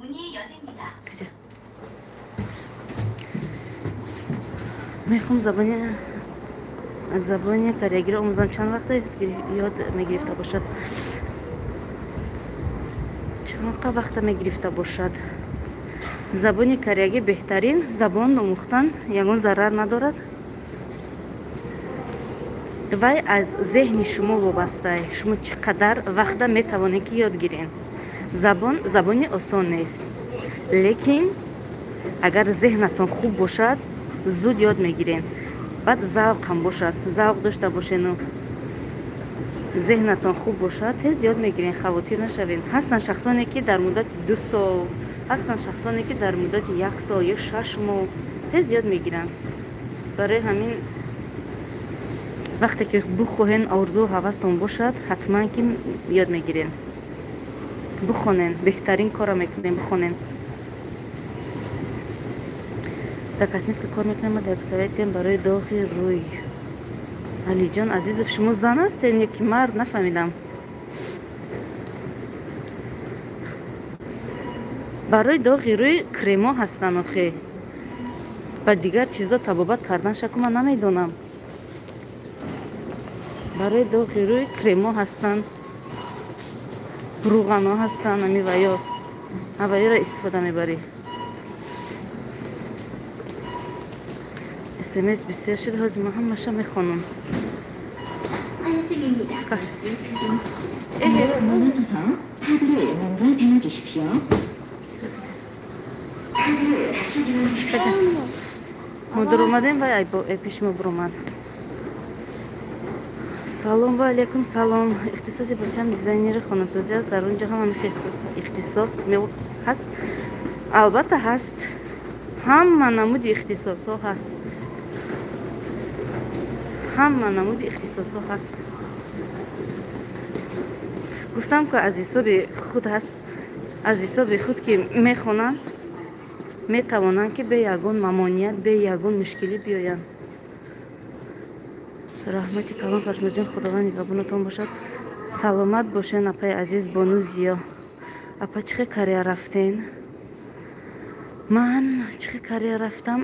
문이 열립니다. 가자. мехом забони кореягиро омӯзам. Чанд вақта ёд мегирифта бошад? Чанд вақта мегирифта бошад? Забони кореягӣ беҳтарин забон омӯхтан, ягон зарар надорад. Вай аз зеҳни шумо вобастае. Шумо чӣ қадар вақта метавонед ки ёд гиред. Забон забони осон нест, лекин агар зеҳнатон хуб бошад, зуд ёд мегиред. Баъд завқ ҳам бошад, завқ дошта бошену зеҳнатон хуб бошад, тез ёд мегиред, хавотир нашавед. Ҳастанд шахсоне ки дар муддати 2 сол, ҳастанд шахсоне ки дар муддати 1 сол ё 6 моҳ тез ёд мегиранд. Барои ҳамин вақте ки бухоҳен, орзу ҳавастон бошад, ҳатман ки ёд мегиред. Бухонен, беҳтарин корро мекунем, бухонен. Дар косметика кор мекунем, дар советем барои доғи рӯй. Алиҷон Азизов, шумо зан ҳастед ё ки мард? Нафаҳмидам. Барои доғи рӯй кремо ҳастанд охе. Ба дигар чизо табобат кардан шаку ман намедонам. Барои доғи рӯй кремо ҳастанд, рӯғанҳо ҳастанд, ами ваё. Аваёро истифода мебарӣ. СМС бисёр шуд, ҳозир ман ҳамаша мехонам. 하얀색입니다. 카드를 먼저 대주십시오. 카드를 다시 대주십시오. 가자. мо дуромадем, вай пеши мо буромад. Салом ва алейкум салом. Ихтисоси бачам дизайнери хонасозӣ аст. Дар он ҷо ҳам ихтисос ҳаст? Албатта ҳаст. Ҳама намуди ихтисосҳо ҳаст. Ҳама намуди ихтисосҳо ҳаст. Гуфтам ки аз ҳисоби худ ҳаст, аз ҳисоби худ ки мехонанд, метавонанд ки бе ягон мамоният, бе ягон мушкилӣ биёянд. Раҳмати калон Фарзодҷон, Худованд нигаҳбонатон бошад. Саломат бошен, апаи азиз Бону Зиё. Апа, чӣ хел Корея рафтен? Ман чӣ Корея рафтам,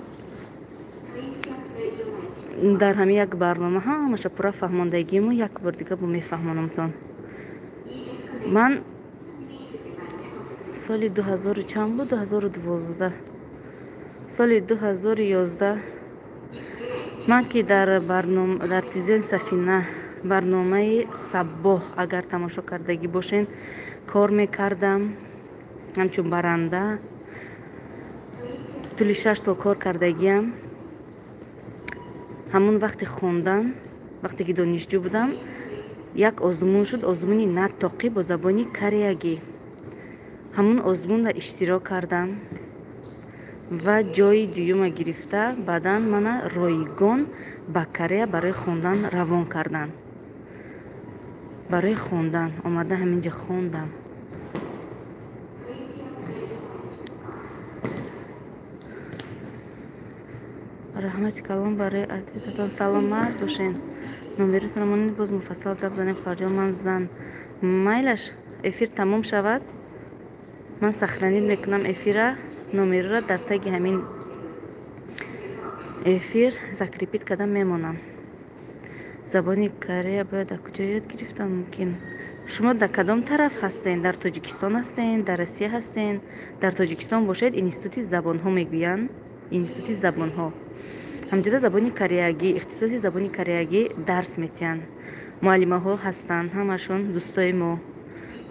дар ҳамин як барнома ҳамаша пурра фаҳмондагиму як бор дига бо мефаҳмонамтон. Ман соли 2000 чанд буд? 2012. Соли 2011 ман ки дар барнома, дар телевизиони Сафина барномаи Саббоҳ, агар тамошо кардагӣ бошен, кор мекардам ҳамчун баранда. Тӯли 6 сол кор кардагиам. Ҳамон вақти хондан, вақте ки донишҷӯ будам, як озмун шуд, озмуни натоқӣ бо забони кореягӣ. Ҳамон озмунро иштирок кардам ва ҷои дуюма гирифта, баъдан мана ройгон ба Корея барои хондан равон карданд. Барои хондан омада ҳаминҷа хондам. Раҳмати калон барои ответатон. Саломат бошен. Номеритонро монед, боз муфассал гап занем. Хоҳарҷон, ман зан. Майлаш, эфир тамом шавад, ман сохранить мекунам эфира, номерро дар таги ҳамин эфир закрепить карда мемонам. Забони Корея бояд дар куҷо ёд гирифтан мумкин? Шумо дар кадом тараф ҳастен? Дар Тоҷикистон ҳастен? Дар Россия ҳастен? Дар Тоҷикистон бошед, институти забонҳо мегӯянд. Институти забонҳо. Ҳамҷода забони кореягӣ, ихтисоси забони кореягӣ дарс метиҳанд. Муаллимаҳо ҳастанд, ҳамашон дӯстои мо.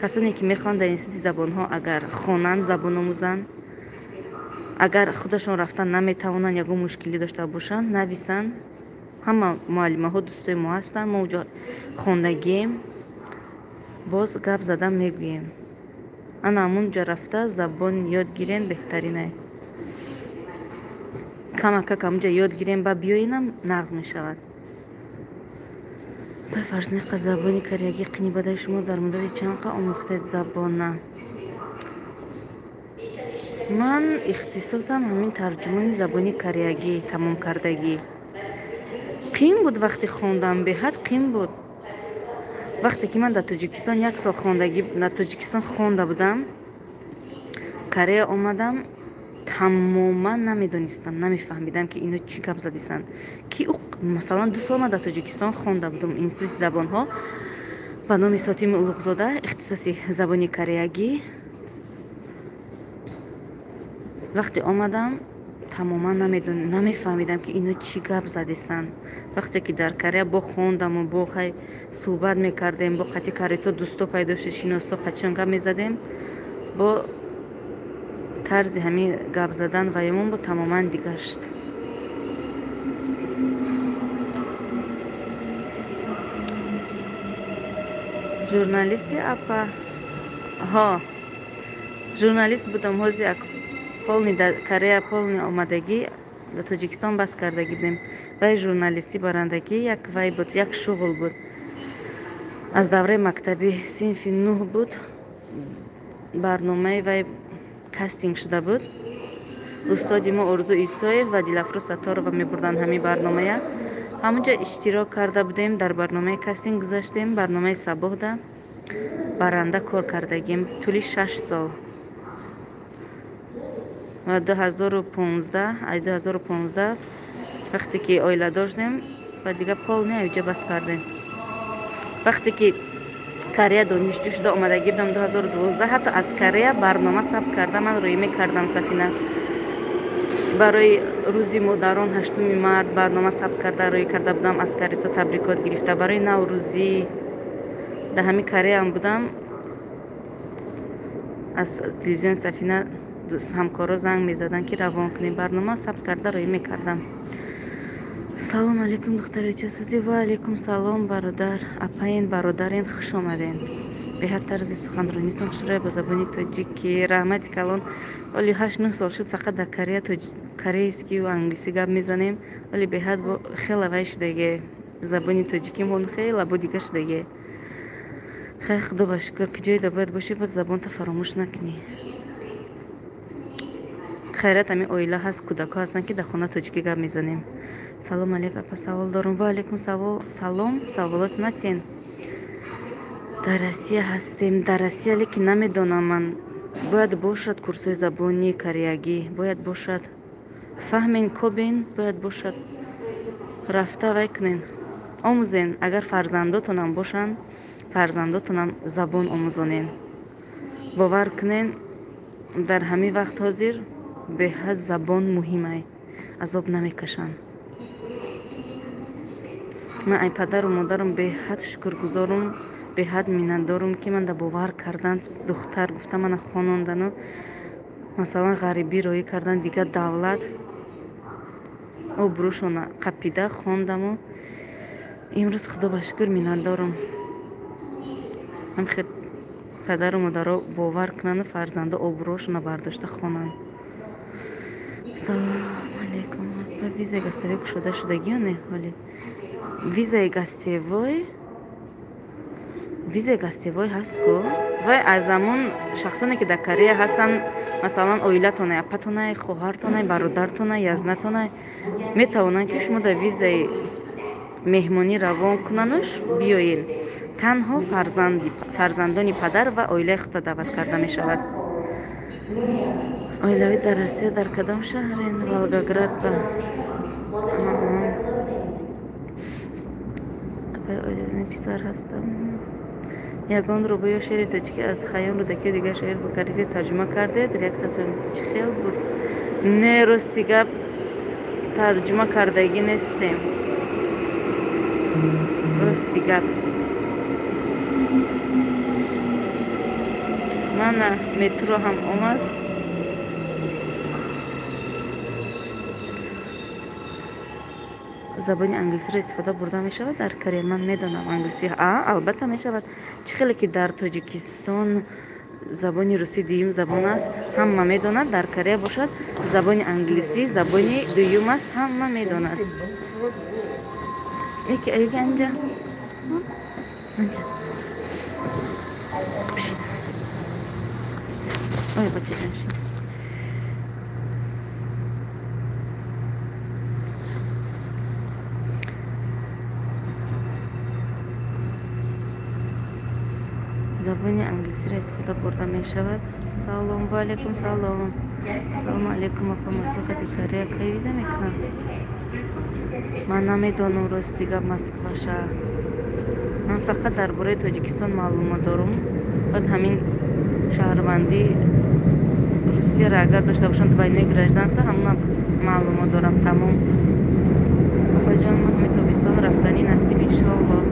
Касоне ки мехоҳанд дар институти забонҳо агар хонанд, забон омӯзанд, агар худашон рафтан наметавонанд, ягон мушкилӣ дошта бошанд, нависанд. Ҳама муаллимаҳо дӯстои мо ҳастанд, мо уҷо хондагием, боз гап задан мегӯем. Ана ҳамун ҷо рафта забон ёд гирен беҳтаринае. Камакак ҳамунҷа ёд гирем, ба биёинам нағз мешавад. Ба фарзниқа забони кореягӣ қини бадаи шумо дар муддати чанд қа омӯхтед забона? Ман ихтисосам ҳамин тарҷумони забони кореягӣ тамом кардагӣ. Қин буд вақти хондан, беҳад қин буд. Вақте ки ман дар Тоҷикистон як сол хондагӣ, дар Тоҷикистон хонда будам, Корея омадам, тамоман намедонистам, намефаҳмидам, ки ино чӣ гап задисанд. Ки масалан 2 сол ман дар Тоҷикистон хонда будам институти забонҳо ба номи Сотими Улуғзода, ихтисоси забони кореягӣ. Вақте омадам, тамоман намефаҳмидам, ки ино чӣ гап задисанд. Вақте ки дар Корея бо хондаму бо хай суҳбат мекардем, бо қати корейцо дӯсто пайдо шуд, шиносо қатишон гап мезадем, бо тарзи ҳамин гап задан ваёмон бо тамоман дигар шуд. Журналисти апа? Ҳо, журналист будам. Ҳози як полный дар Корея полный омадагӣ, дар Тоҷикистон бас кардагӣ будем. Вай журналистӣ барандагӣ як вай буд, як шуғл буд. Аз давраи мактабӣ синфи 9 буд, барномаи вай кастинг шуда буд. Устоди мо Орзу Исоев ва Дилафрӯз Сатторова мебурданд ҳамин барномая. Ҳамунҷа иштирок карда будем, дар барномаи кастинг гузаштем, барномаи Сабоҳда баранда кор кардагим тӯли 6 сол. Ва 2015, ай 2015 вақте ки оила доштем, ва дига полный уҷа бас кардем. Вақте ки Корея донишҷӯ шуда омадагӣ будам 2012, ҳатто аз Корея барнома сабт карда ман рӯй мекардам Сафина. Барои рӯзи модарон 8 март барнома сабт карда рӯй карда будам, аз корейцо табрикот гирифта. Барои Наврӯзӣ дар ҳамин Кореяам будам, аз телевизиони Сафина ҳамкоро занг мезаданд, ки равон кунем, барнома сабт карда рӯй мекардам. Салом алейкум, духтари часозӣ. Ва алейкум салом, бародар, апаин, бародарин, хуш омаден. Беҳад тарзи суханронитон хушрӯя ба забони тоҷикӣ. Раҳмати калон. Оли 8-9 сол шуд, фақат дар Корея корейскию англисӣ гап мезанем, вале беҳад хела вай шудаге, забони тоҷикимон хела бо дига шудаге. Хай, худо ба шукр, ки ҷое да бояд бошӣ, бояд забонта фаромӯш накунӣ. Хайрат, ҳамин оила ҳаст, кӯдакҳо ҳастанд, ки дар хона тоҷикӣ гап мезанем. Салом алейк, апа, савол дорум. Ва алейкум салом, саволот натиен. Дар Россия ҳастем, дар Россия, лекин намедонам ман. Бояд бошад курсҳои забони кореягӣ, бояд бошад. Фаҳмен, кобен, бояд бошад. Рафта вай кунен, омӯзен. Агар фарзандотонам бошанд, фарзандотонам забон омӯзонен. Бовар кунен, дар ҳамин вақт ҳозир беҳад забон муҳимай, азоб намекашанд. Ман ай падару модарам беҳад шукргузорум, беҳад миннатдорум, ки ман да бовар кардан, духтар гуфта мана хонондану, масалан, ғарибӣ роҳӣ кардан дигар давлат, обрӯшона қапида хондаму имрӯз худо ба шукр миннатдорум. Ҳамхел падару модаро бовар кунанду фарзандо обрӯшона бардошта хонанд. Салому алейкум. Апа, визаи гостевой кушода шудагӣ ё не ҳоле? Визаи гостевой, визаи гостевой ҳаст ку? Вай аз ҳамон шахсоне ки дар Корея ҳастанд, масалан, оилатонай, апатонай, хоҳартонай, бародартонай, язнатонай, метавонанд ки шумо дар визаи меҳмонӣ равон кунануш биёед. Танҳо фарзандони падар ва оилаи худро даъват карда мешавад. Оилавӣ дар Россия дар кадом шаҳрен? Волгоград ба. Апаи оилавӣ писар ҳастам. Ягон рубоӣ ё шеъри тоҷикӣ аз Хайём, Рӯдакию дигар шоир ба корейсӣ тарҷума кардед? Реаксияшон чӣ хел буд? Не, рости гап, тарҷума кардагӣ нестем. Рости гап. Мана метро ҳам омад. Забони англисиро истифода бурда мешавад дар Корея? Ман медонам англисӣ. А, албатта мешавад. Чӣ хеле ки дар Тоҷикистон забони русӣ дуюм забон аст, ҳама медонад, дар Корея бошад забони англисӣ забони дуюм аст, ҳама медонад. Яки аюги анҷа. Анҷа. Бишин. Ой, бачаҷон, шин. Забони англисиро истифода бурда мешавад. Салом, ва алейкум салом. Салому алейкум, апа Москва Корея кай виза мекунанд? Ман намедонам рости гап Москваша. Ман фақат дар бораи Тоҷикистон маълумот дорум. Баъд ҳамин шаҳрвандии Русияро агар дошта бошам, двойное гражданство, ҳамона маълумот дорам, тамом. Апаҷон, мо ҳамин тобистон рафтанӣ насиб иншоаллоҳ.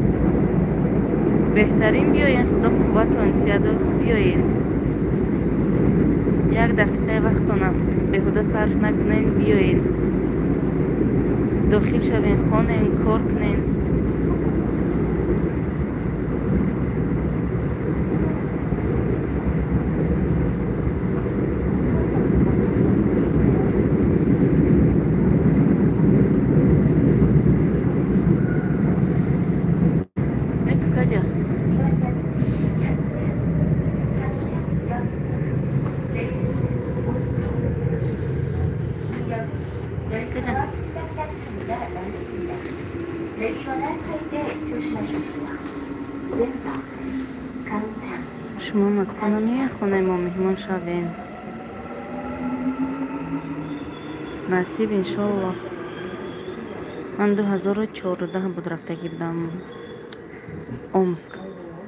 Беҳтарин биёен, худо қувватон тияду биёен. Як дақиқаи вақтонам беҳуда сарф накунен, биёен. Дохил шавен, хонен, кор кунен. Шумо Москва намеяд, хонаи мо меҳмон шавен. Насиб иншоаллоҳ. Ман 2014 буд рафтагӣ будам Омск.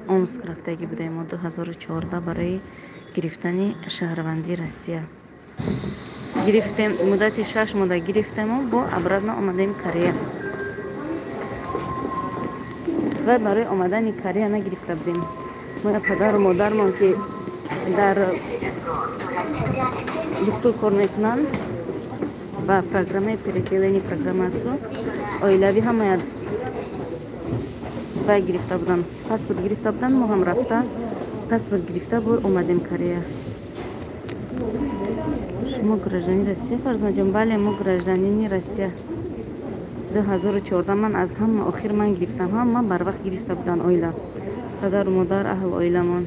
Омск рафтагӣ будем мо 2014 барои гирифтани шаҳрвандии Россия. Гирифтем, муддати 6 моҳ гирифтему бо обратно омадем Корея. Ва барои омадани Корея нагирифта будем. Моя падару модармон ки дар духтур кор мекунанд ба программаи переселени программа асту, оилавӣ ҳамая вай гирифта буданд, паспорт гирифта буданд, мо ҳам рафта паспорт гирифта бо омадем Корея. Шумо гражданини Россия, Фарзонаҷон? Бале, мо гражданини Россия. 2014 ман аз ҳама охир ман гирифтам, ҳама барвақт гирифта буданд оила, падару модар, аҳл оиламон.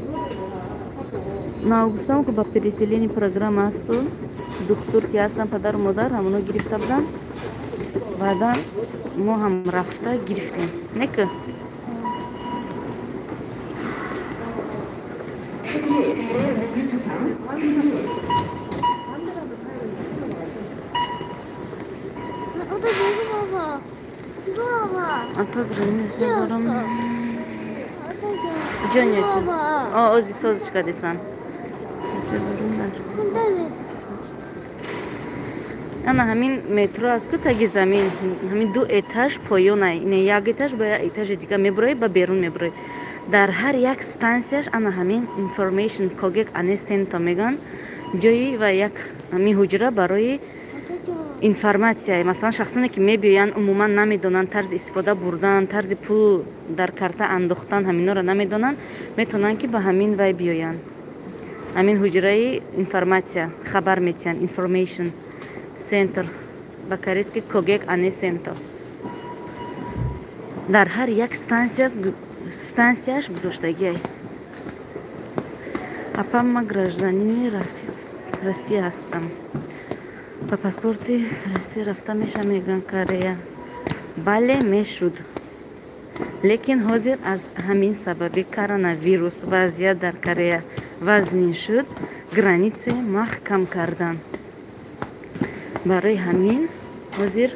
Ман гуфтам ки ба переселени программа асту, духтур ки ҳастам, падару модар ҳамоно гирифта буданд. Баъдан мо ҳам рафта гирифтем. Не ки? Апа граница дорам. Ҷони ози созиш кардесан. Ана ҳамин метро аст ку таги замин, ҳамин ду этаж поёна, ине як этаж ба як этажи дига мебурои, ба берун мебурои. Дар ҳар як стансияш ана ҳамин information когек ане сенто мегӯянд, ҷои ва як ҳамин ҳуҷра барои информатсия. Масалан, шахсоне ки мебиёянд, умуман намедонанд тарзи истифода бурдан, тарзи пул дар карта андохтан, ҳаминҳоро намедонанд, метавонанд ки ба ҳамин вай биёянд, ҳамин ҳуҷраи информатсия хабар метиҳанд. Information center, ба корейски когек ане сенто. Дар ҳар як стансияш гузоштагиай. Апа, ма гражданини Россия ҳастам, ба паспорти Россия рафта меша, мегӯянд Корея? Бале, мешуд, лекин ҳозир аз ҳамин сабаби коронавирус вазъият дар Корея вазнин шуд, граница маҳкам кардан. Барои ҳамин ҳозир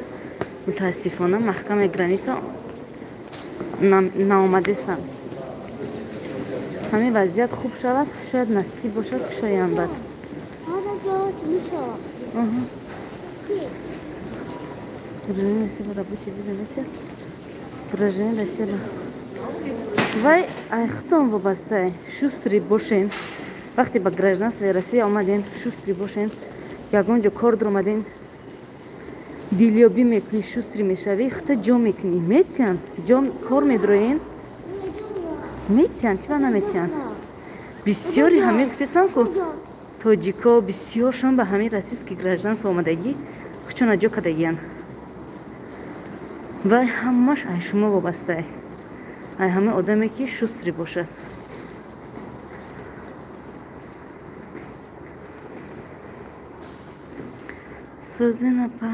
мутаассифона маҳками граница наомадесам. Ҳамин вазъият хуб шавад, шояд насиб бошад, кушоянд бад. Гражданин Россия рабочий виза, гражданин Россия. Вай ай худтон вобастае, шустрый бошен. Вақте ба гражданствои Россия омаден, шустрый бошен, ягон ҷо кор дуромаден, дилёбӣ мекунӣ, шустрый мешавӣ, худта ҷо мекунӣ, метиҳанд ҷо, кор медуроен, метиҳанд. Чӣ ба наметиҳанд? Бисёри ҳамин гуфтесам ку, тоҷико бисёршон ба ҳамин российский гражданство омадагӣ худшона ҷо кардагиянд. Вай ҳамаш ай шумо вобастае, ай ҳамин одаме ки шустрый бошад. Сӯзин апа,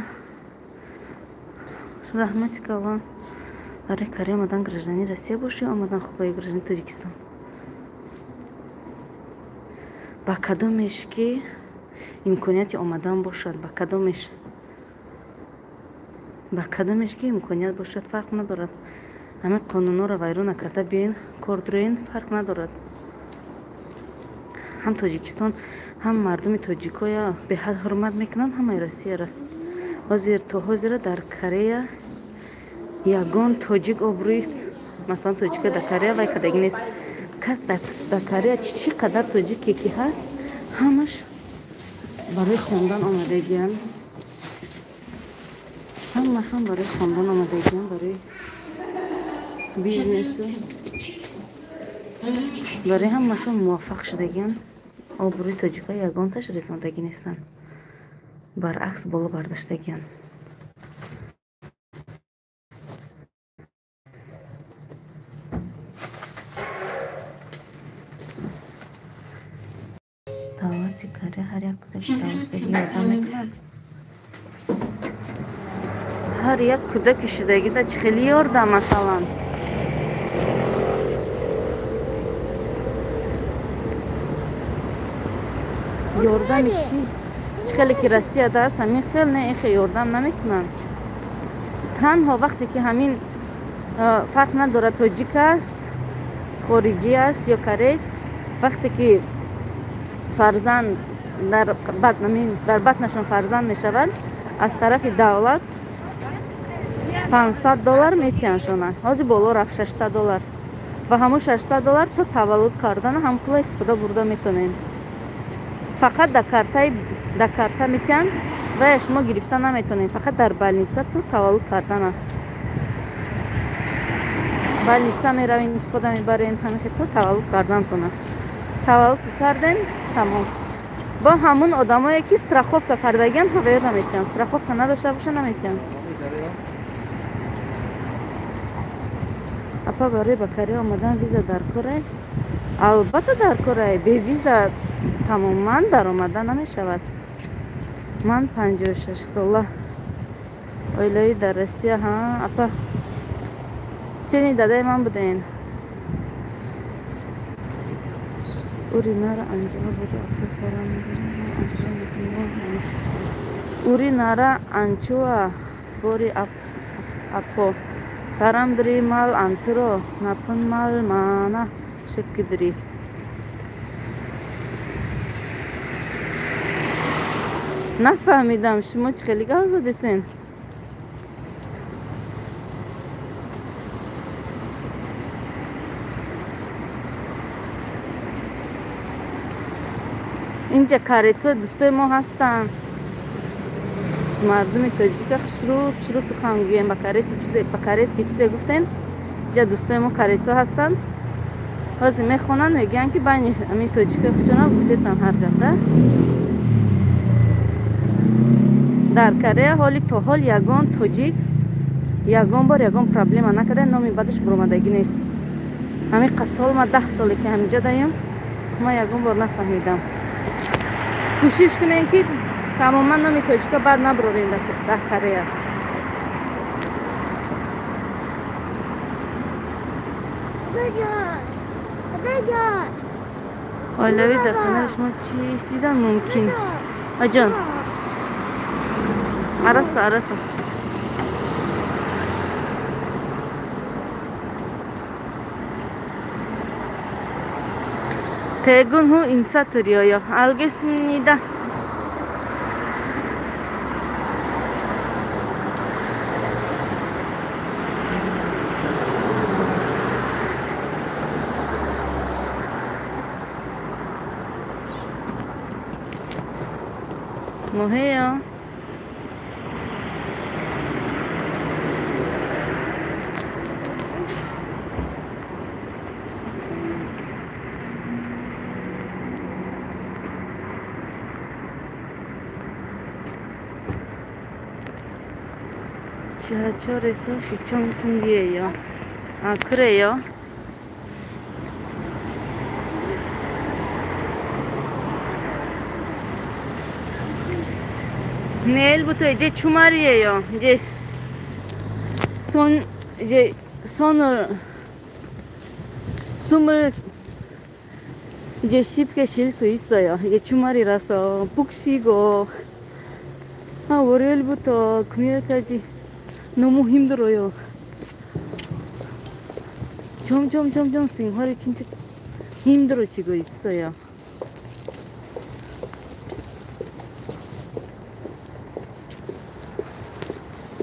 раҳмати калон. Барои Корея омадан гражданини Россия бошӣ, омадан хубаи гражданини Тоҷикистон? Ба кадомеш ки имконияти омадан бошад, ба кадомеш ки имконият бошад, фарқ надорад. Ҳамин қонунҳоро вайрон накарда биёен, кор дуроен, фарқ надорад. Ҳам Тоҷикистон, ҳам мардуми тоҷикоя беҳад ҳурмат мекунанд, ҳамаи Россияра. Ҳозир то ҳозира дар Корея ягон тоҷик обрӯи, масалан, тоҷика дар Корея вай кардагӣ нест. Кас дар Корея чӣ қадар тоҷике ки ҳаст, ҳамаш барои хондан омадагиянд, ҳамашон барои хондан омадагиянд, барои бизнесу барои ҳамашон муваффақ шудагиянд. Обрӯи тоҷика ягонташ резондагӣ нестанд, баръакс, боло бардоштагиянд. Давлати Корея ҳар як кӯдаки таваллудшудагӣ ёрдам мекунад? Ҳар як кӯдаки шудагида чӣ хеле ёрдам, масалан? Ёрдами чӣ? Чӣ хеле ки Россияда аст, ҳамин хел не, ин хел ёрдам намекунанд. Танҳо вақте ки ҳамин, фарқ надорад, тоҷик аст, хориҷӣ аст ё кореец, вақте ки фарзанд дар батнашон фарзанд мешавад, аз тарафи давлат 500 доллар метиҳандшона. Ҳозир боло рафт, 600 доллар. Ва ҳамун 600 доллар то таваллуд кардана ҳам пула истифода бурда метонем. Фақат дар карта метиҳанд ва шумо гирифта наметонем, фақат дар больница то таваллуд кардана. Больница меравен, истифода мебарен, ҳамин то таваллуд кардантона. Таваллуд ки карден, тамом. Бо ҳамун одамое ки страховка кардагианд, ҳавоё наметиҳанд. Страховка надошта боша, наметиҳанд. Апа, барои ба Корея омадан виза дар корай? Албатта, дар корай. Бе виза тамоман даромада намешавад. Ман 56 сола, оилавӣ, дар Россия. Ҳа, апа, чени дадаи ман будаен. Уринара анҷома буду. 우리나라 안 좋아 머리 아파. 사람들이 말 안 들어. 나쁜 말 많아 새끼들이. нафаҳмидам шумо чӣ хеле гап задесен. Инҷа корейцо дӯстои мо ҳастанд. Мардуми тоҷика хушрӯ хушрӯ сухан гӯем. Ба корейси чизе, ба корейски чизе гуфтем. Инҷа дӯстои мо корейцо ҳастанд. Ҳозир мехонанд, мегӯянд ки байни ҳамин тоҷикои хучона гуфтесам ҳар гап, да? Дар Корея ҳоли то ҳол ягон тоҷик ягон бор ягон проблема накарда, номи бадаш буромадагӣ нест. Ҳамин қасол ма 10 соле ки ҳаминҷа даем, ма ягон бор нафаҳмидам. Кӯшиш кунем ки тамоман номи тоҷика бад набурорем дар Корея. Оилавӣ дар хонаи шумо чӣ дидан мумкин? Аҷон, 알았어, 알았어. 퇴근 후 인사드려요. 알겠습니다. 뭐 해요? 지하철에서 시청 중이에요. 아, 그래요? 내일부터 이제 주말이에요. 이제 손을 숨을 이제 쉽게 쉴 수 있어요. 이제 주말이라서 푹 쉬고, 아, 월요일부터 금요일까지 너무 힘들어요. 점점 생활이 진짜 힘들어지고 있어요.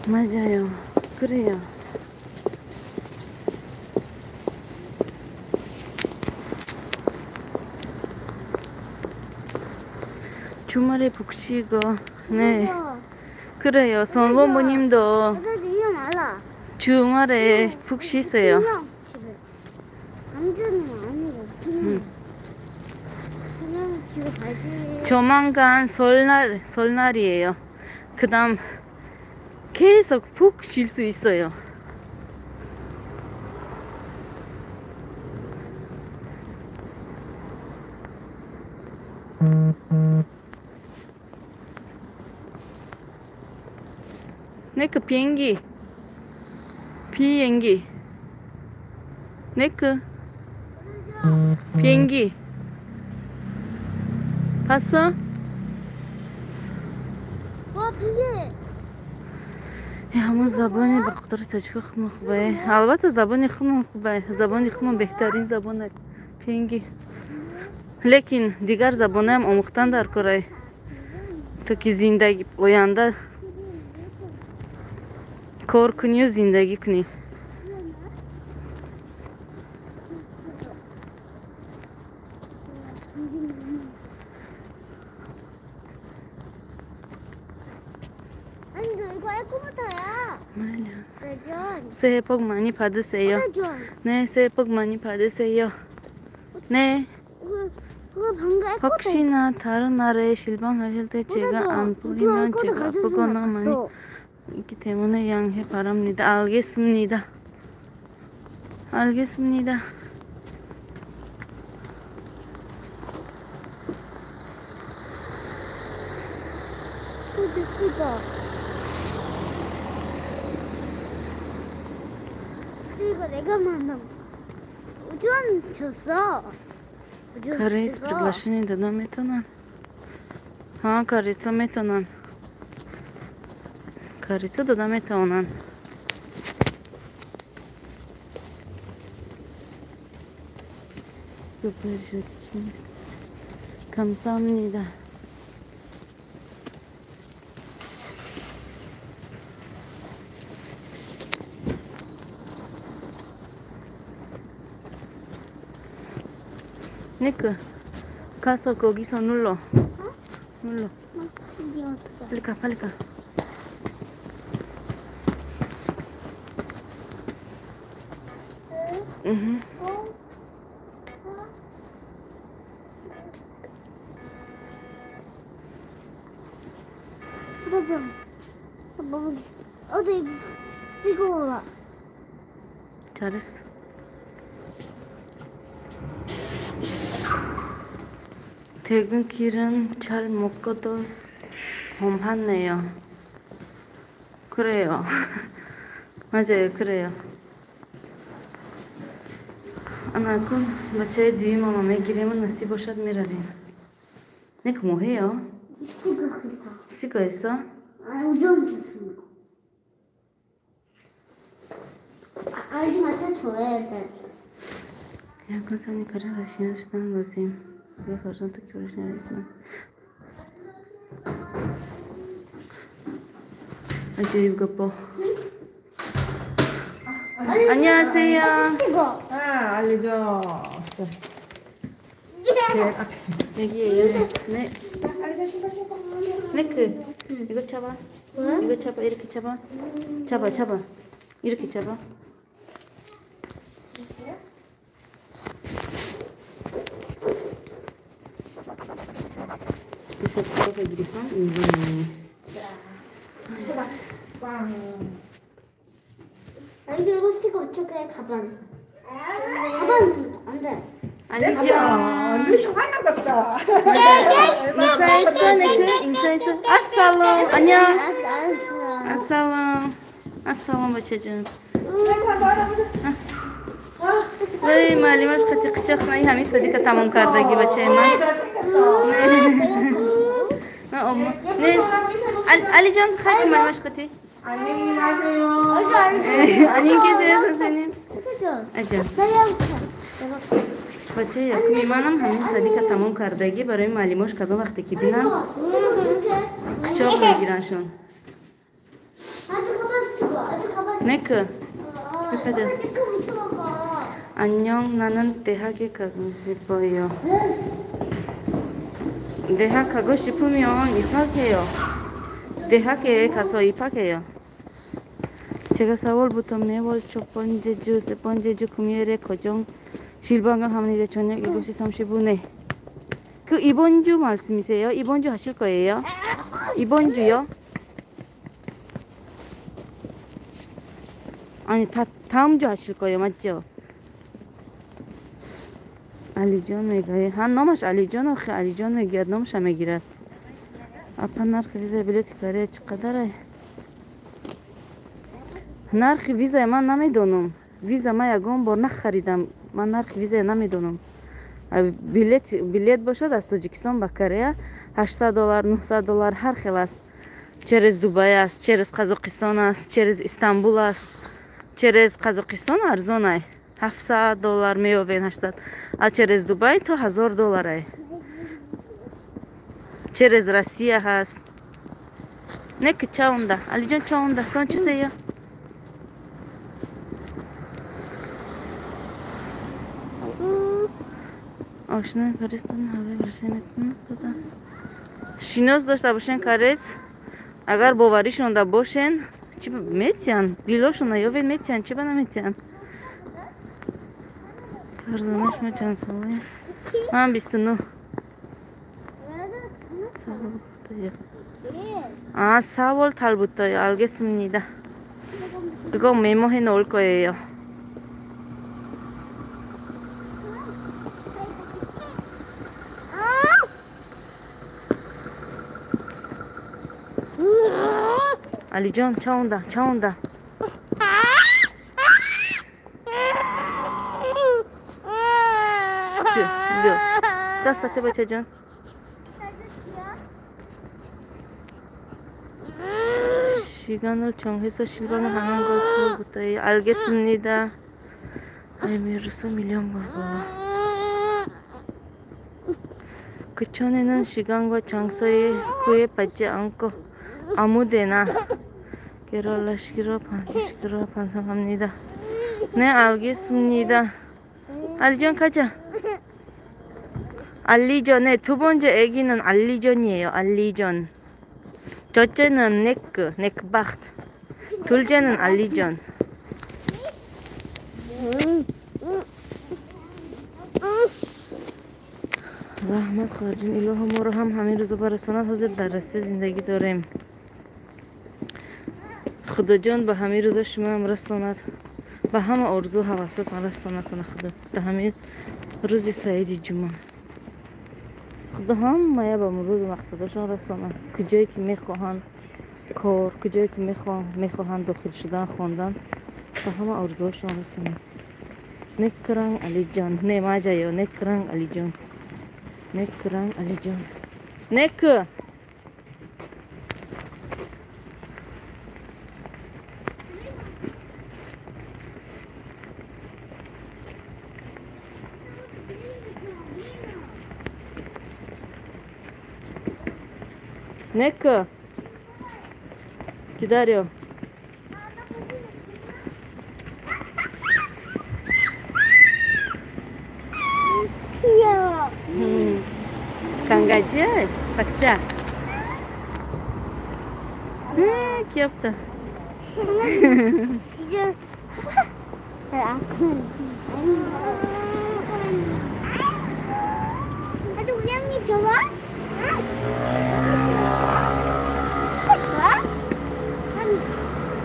맞아요. 그래요. 주말에 푹 쉬고, 네. 그래요. 손부모님도 주말에 푹 쉬세요. 조만간 설날이에요. 그 다음 계속 푹 쉴 수 있어요. 네크 비행기. 비행기. 네크 비행기. 봤어? 와, 비행기. ҳамон забони ба қудри тоҷика худмон хубае. Албатта забони худмон хубае. Забони худмон беҳтарин забон аст. Пенги. Лекин дигар забонаам омӯхтан дар корай, то ки зиндаги оянда кор кунию зиндагӣ кунӣ. 새해 복 많이 받으세요. 네, 새해 복 많이 받으세요. 네. 혹시나 다른 나라에 실방하실 때 제가 안 보이면 제가 아프거나 많이 있기 때문에 양해 바랍니다. 알겠습니다. 알겠습니다. 이거 내가 만든 우주원 줬어. Корейц приглашение до дома это нам. Ҳа, корица метавонанд. Корица дода метавонанд. 감사합니다. 니크, 가서 거기서 눌러. 어? 눌러. 빨리 가, 빨리 가. 응. 어디 이거 봐봐. 잘했어. 퇴근길은 잘 먹고도 험하네요. 그래요. 맞아요, 그래요. Анакун бачаи дуюмама мегирему, насиб бошад, меравем. Нек моҳеё? Стикер 있어? 아저씨한테 줘야 돼. 약간 가져가시는 수단 거지. 왜 벌써 기울이시는 아주 이거 안녕하세요. 아, 알리죠. 여기에요. 네. 네크. 이거 잡아. 이거 잡아. 이렇게 잡아. 잡아, 잡아. 이렇게 잡아. 그래서 아니 이거 스티커 어떻게 가방? 가방 안 돼. 아니죠. 완전 형아나 같다. 인사했어, 네크. 인사했어. 아살롬. 안녕. 아살롬. 아살롬 бачаҷон. Вай, маълимаш қати қичоқ наи ҳамин садика тамом кардаги бачаи ман. Не, Алиҷон, хайр маълимаш қати. 안녕히 가세요. 안녕히 계세요, 선생님. 아ҷа. Бачаи якуми манам ҳамин садика тамом кардаги барои маълимош кадом вақте ки бинанд қичоқ мегирандшон. 네크. 가자. 안녕, 나는 대학에 가고 싶어요. 대학 가고 싶으면 입학해요. 대학에 가서 입학해요. 제가 4월부터 매월 첫 번째 주, 세 번째 주 금요일에 고정 실방을 합니다. 저녁 7시 30분에. 그 이번 주 말씀이세요? 이번 주 하실 거예요? 이번 주요? 아니, 다음 주 하실 거예요, 맞죠? алиҷон мегӯяд. Ҳа, номаш Алиҷон, охи Алиҷон мегӯяд, номаша мегирад. Апа, нархи визаи билети Корея чӣ қадар? Нархи визаи ман намедонам. Виза ман ягон бор нахаридам. Ман нархи визаи намедонам. Билет бошад аз Тоҷикистон ба Корея $800, $900 ҳар хел аст. Через Дубай аст, через Қазоқистон аст, через Истанбул аст. Через Қазоқистон арзон ай. $700 меёбен, 800. А через Дубай то $1000 ай. Через Россия ҳаст. Не ки чаунда. Алиҷон чаунда. Сон чусеё? Ошнои корецтон ҳавои бошен. Шинос дошта бошен корец. Агар боваришонда бошен, чӣ метиҳанд? Дилошона ёвен метиҳанд, чӣ ба наметиҳанд? Фарзона шумо чанд солае? Ман 29. 아, 4월 달부터요. 알겠습니다. 그거 메모해 놓을 거예요. 알리존, 차 온다, 차 온다. Даст бачаҷон. 시간을 정해서 실방을 하는 걸 부터 알겠습니다. 의미로서 밀려온 걸 보아. 그 전에는 시간과 장소에 구애받지 않고 아무데나 케랄라시로 반식으로 반성합니다. 네, 알겠습니다. 알리전 가자. 알리전의 두 번째 애기는 알리전이에요. 알리전. 첫째는 네크, 네크바흐트. 둘째는 알리전. раҳмат хоҳарҷон, илоҳо моро ҳам ҳамин рӯзо барасонад. Ҳозир дар Россия зиндагӣ дорем. Худоҷон ба ҳамин рӯзо шумоам расонад, ба ҳама орзу ҳавасотон расонадтона Худо. Дар ҳамин рӯзи саиди ҷумъа Худо ҳамая ба муроду мақсадашон расонад. Куҷое ки мехоҳанд кор, куҷое ки мехоҳанд дохил шудан, хондан, ба ҳама орзуҳошон расонад. Некранг Алиҷон, не маҷаё, некранг Алиҷон, некранг Алиҷон, нек. 네크 기다려. 귀여워. 강아지 삭자. 귀엽다. 이제 나도 고양이 좋아?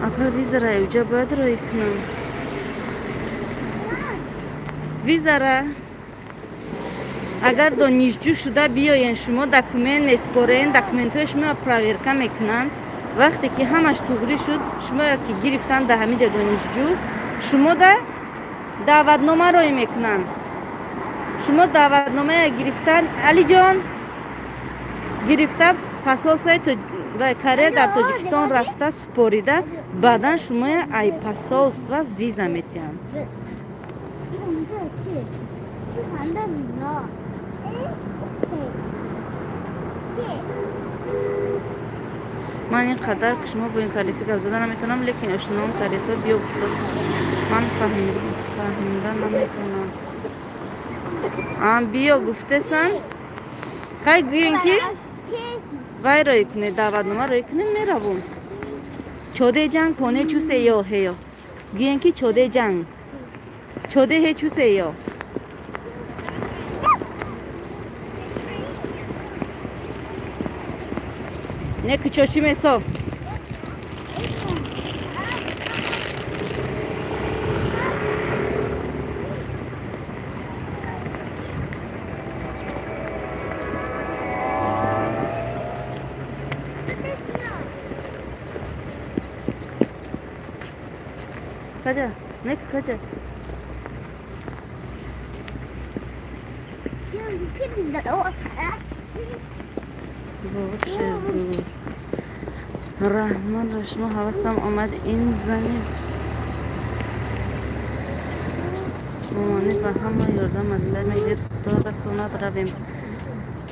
Апа визара уҷа бояд роӣ кунам. Визара агар донишҷӯ шуда биёен, шумо документ меспорен, документҳои шумо проверка мекунанд. Вақте ки ҳамаш туғрӣ шуд, шумо ки гирифтан дар ҳамин ҷа донишҷӯ, шумо да даъватнома роӣ мекунанд. Шумо даъватномая гирифтан, Алиҷон гирифта посольствои Корея дар Тоҷикистон рафта супорида, баъдан шумоя ай посольства виза метиҳанд. Ман ин қадар шумо бо ин корейсӣ гап зада наметавонам, лекин ошноам корейсо биё гуфтааст. Ман фаҳмида наметавонам. Биё гуфтесан, хай гӯен ки вай роӣ кунед, даъватнома роӣ кунед, меравум. Чодеҷанг поне чусеё ҳеё. Гӯен ки чодеҷанг. Чодеҳе чусеё. Не кучошимесо. 가자, 네, 가자. Раҳмон ба шумо ҳавасам омад. Ин зани момонӣ ба ҳама ёрдам маслиҳат медиҳад. Худо расонад, равем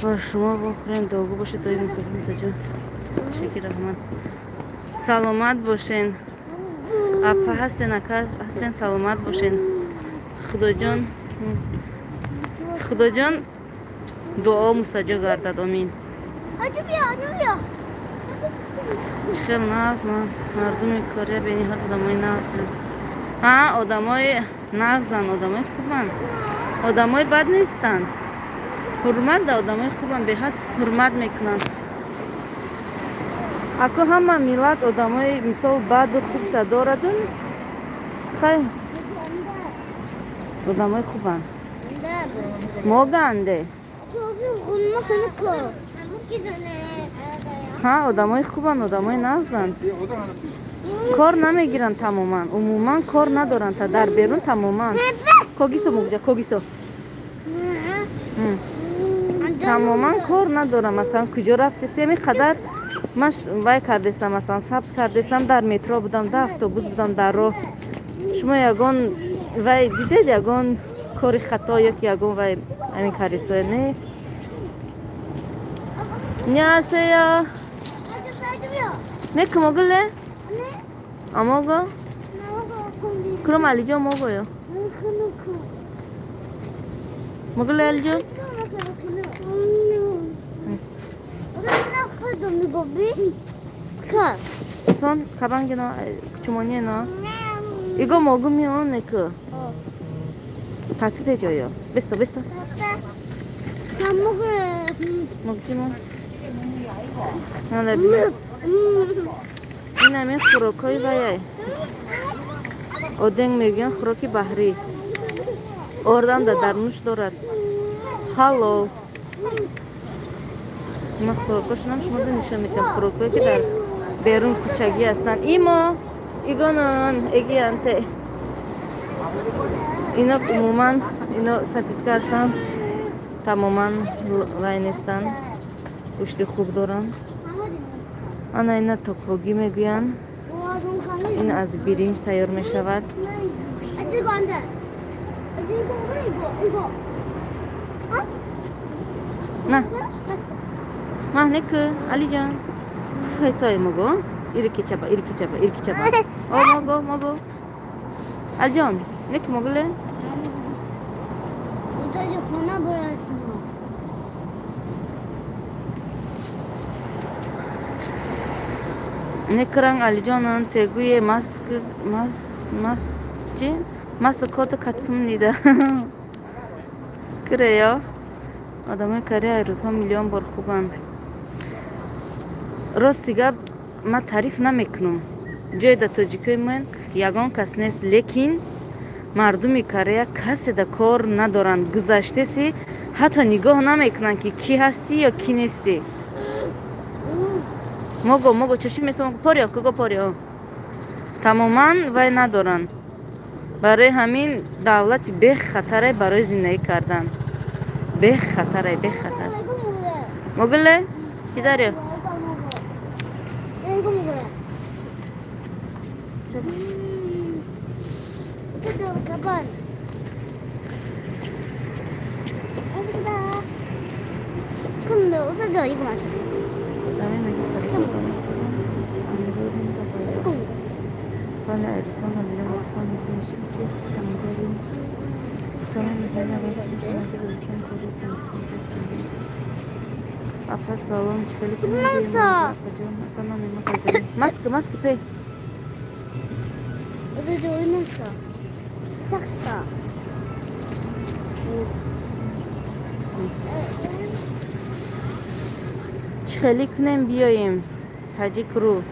ба шумо вохӯрем. Дуогӯ бошед, дои мусофир Мусаҷон. Шакир раҳмат. Саломат бошен. Апа ҳастен, ака ҳастен, саломат бошен. Худоҷон, Худоҷон дуо мустаҷоб гардад. Омин. Чӣ хел нағз ман мардуми Корея бениҳоят одамои нағзанд. Ҳа, одамои нағзанд, одамои хубанд, одамои бад нестанд. Ҳурмат да одамои хубанд, беҳад ҳурмат мекунанд. Ако ҳама миллат одамои мисол баду хубша дораду, хай одамои хубанд. Моганде. Ҳа, одамои хубанд, одамои нағзанд. Кор намегиранд тамоман, умуман кор надоранд, та дар берун тамоман. Когисо мугҷа, когисо. Тамоман кор надорам. Масалан, куҷо рафти? Семи қадар Ман вай кардестам, масалан, сабт кардестам, дар метро будам, дар автобус будам, дар роҳ. Шумо ягон вай дидед, ягон кори хато ё ки ягон вай ҳамин карицое не? 안녕하세요. 네, 그 먹을래? 안 먹어? 그럼 알리죠 먹어요. 먹을래 알리죠? 손 가방에 넣어, 주머니에 넣어. 이거 먹으면 그 따뜻해져요. 뺐어, 뺐어. 안 먹을래. 먹지 뭐. ин ҳамин хӯрокҳои ваяй оденг мегӯянд, хӯроки баҳрӣ. Ордам да дарнуш дорад. Ҳалол. Ман хӯрокҳошонам шуморо нишон медиҳам, хӯрокҳое ки дар берун кӯчагӣ ҳастанд. Имо игонон эгианте. Ино умуман ино сосиска ҳастанд, тамоман вай нестанд, гӯшти хуб доранд. Ана ина токбогӣ мегӯянд. Ин аз биринҷ тайёр мешавад. На маҳнеку алиҷон файсой мого 이렇게 잡아, 이렇게 잡아, 이렇게 잡아. 어, 먹어, 먹어. 알전, 이렇게 먹을래? 네크랑 알리존은 대구에 마스크, 마스지? 마스코트 같습니다. 그래요? одамои Корея рӯзҳо миллион бор хубанд. Рости гап, ман таъриф намекунам. Ҷое да тоҷикои ман ягон кас нест, лекин мардуми Корея касе да кор надоранд. Гузаштеси ҳатто нигоҳ намекунанд, ки кӣ ҳастӣ ё кӣ нестӣ. Мого, мого, чошимесо, порё, куго порё. Тамоман вай надоранд. Барои ҳамин давлати бехатаре барои зиндагӣ кардан. бехатаре, бехатар. 먹을래? 기다려. 이거 먹을래. 가방. 근데 어쩌죠? 이거 맛있어. 아파 салом 마스크 마스크 페. 어디서 울면서 싹다. чӣ хеле кунем биёем таҷик ру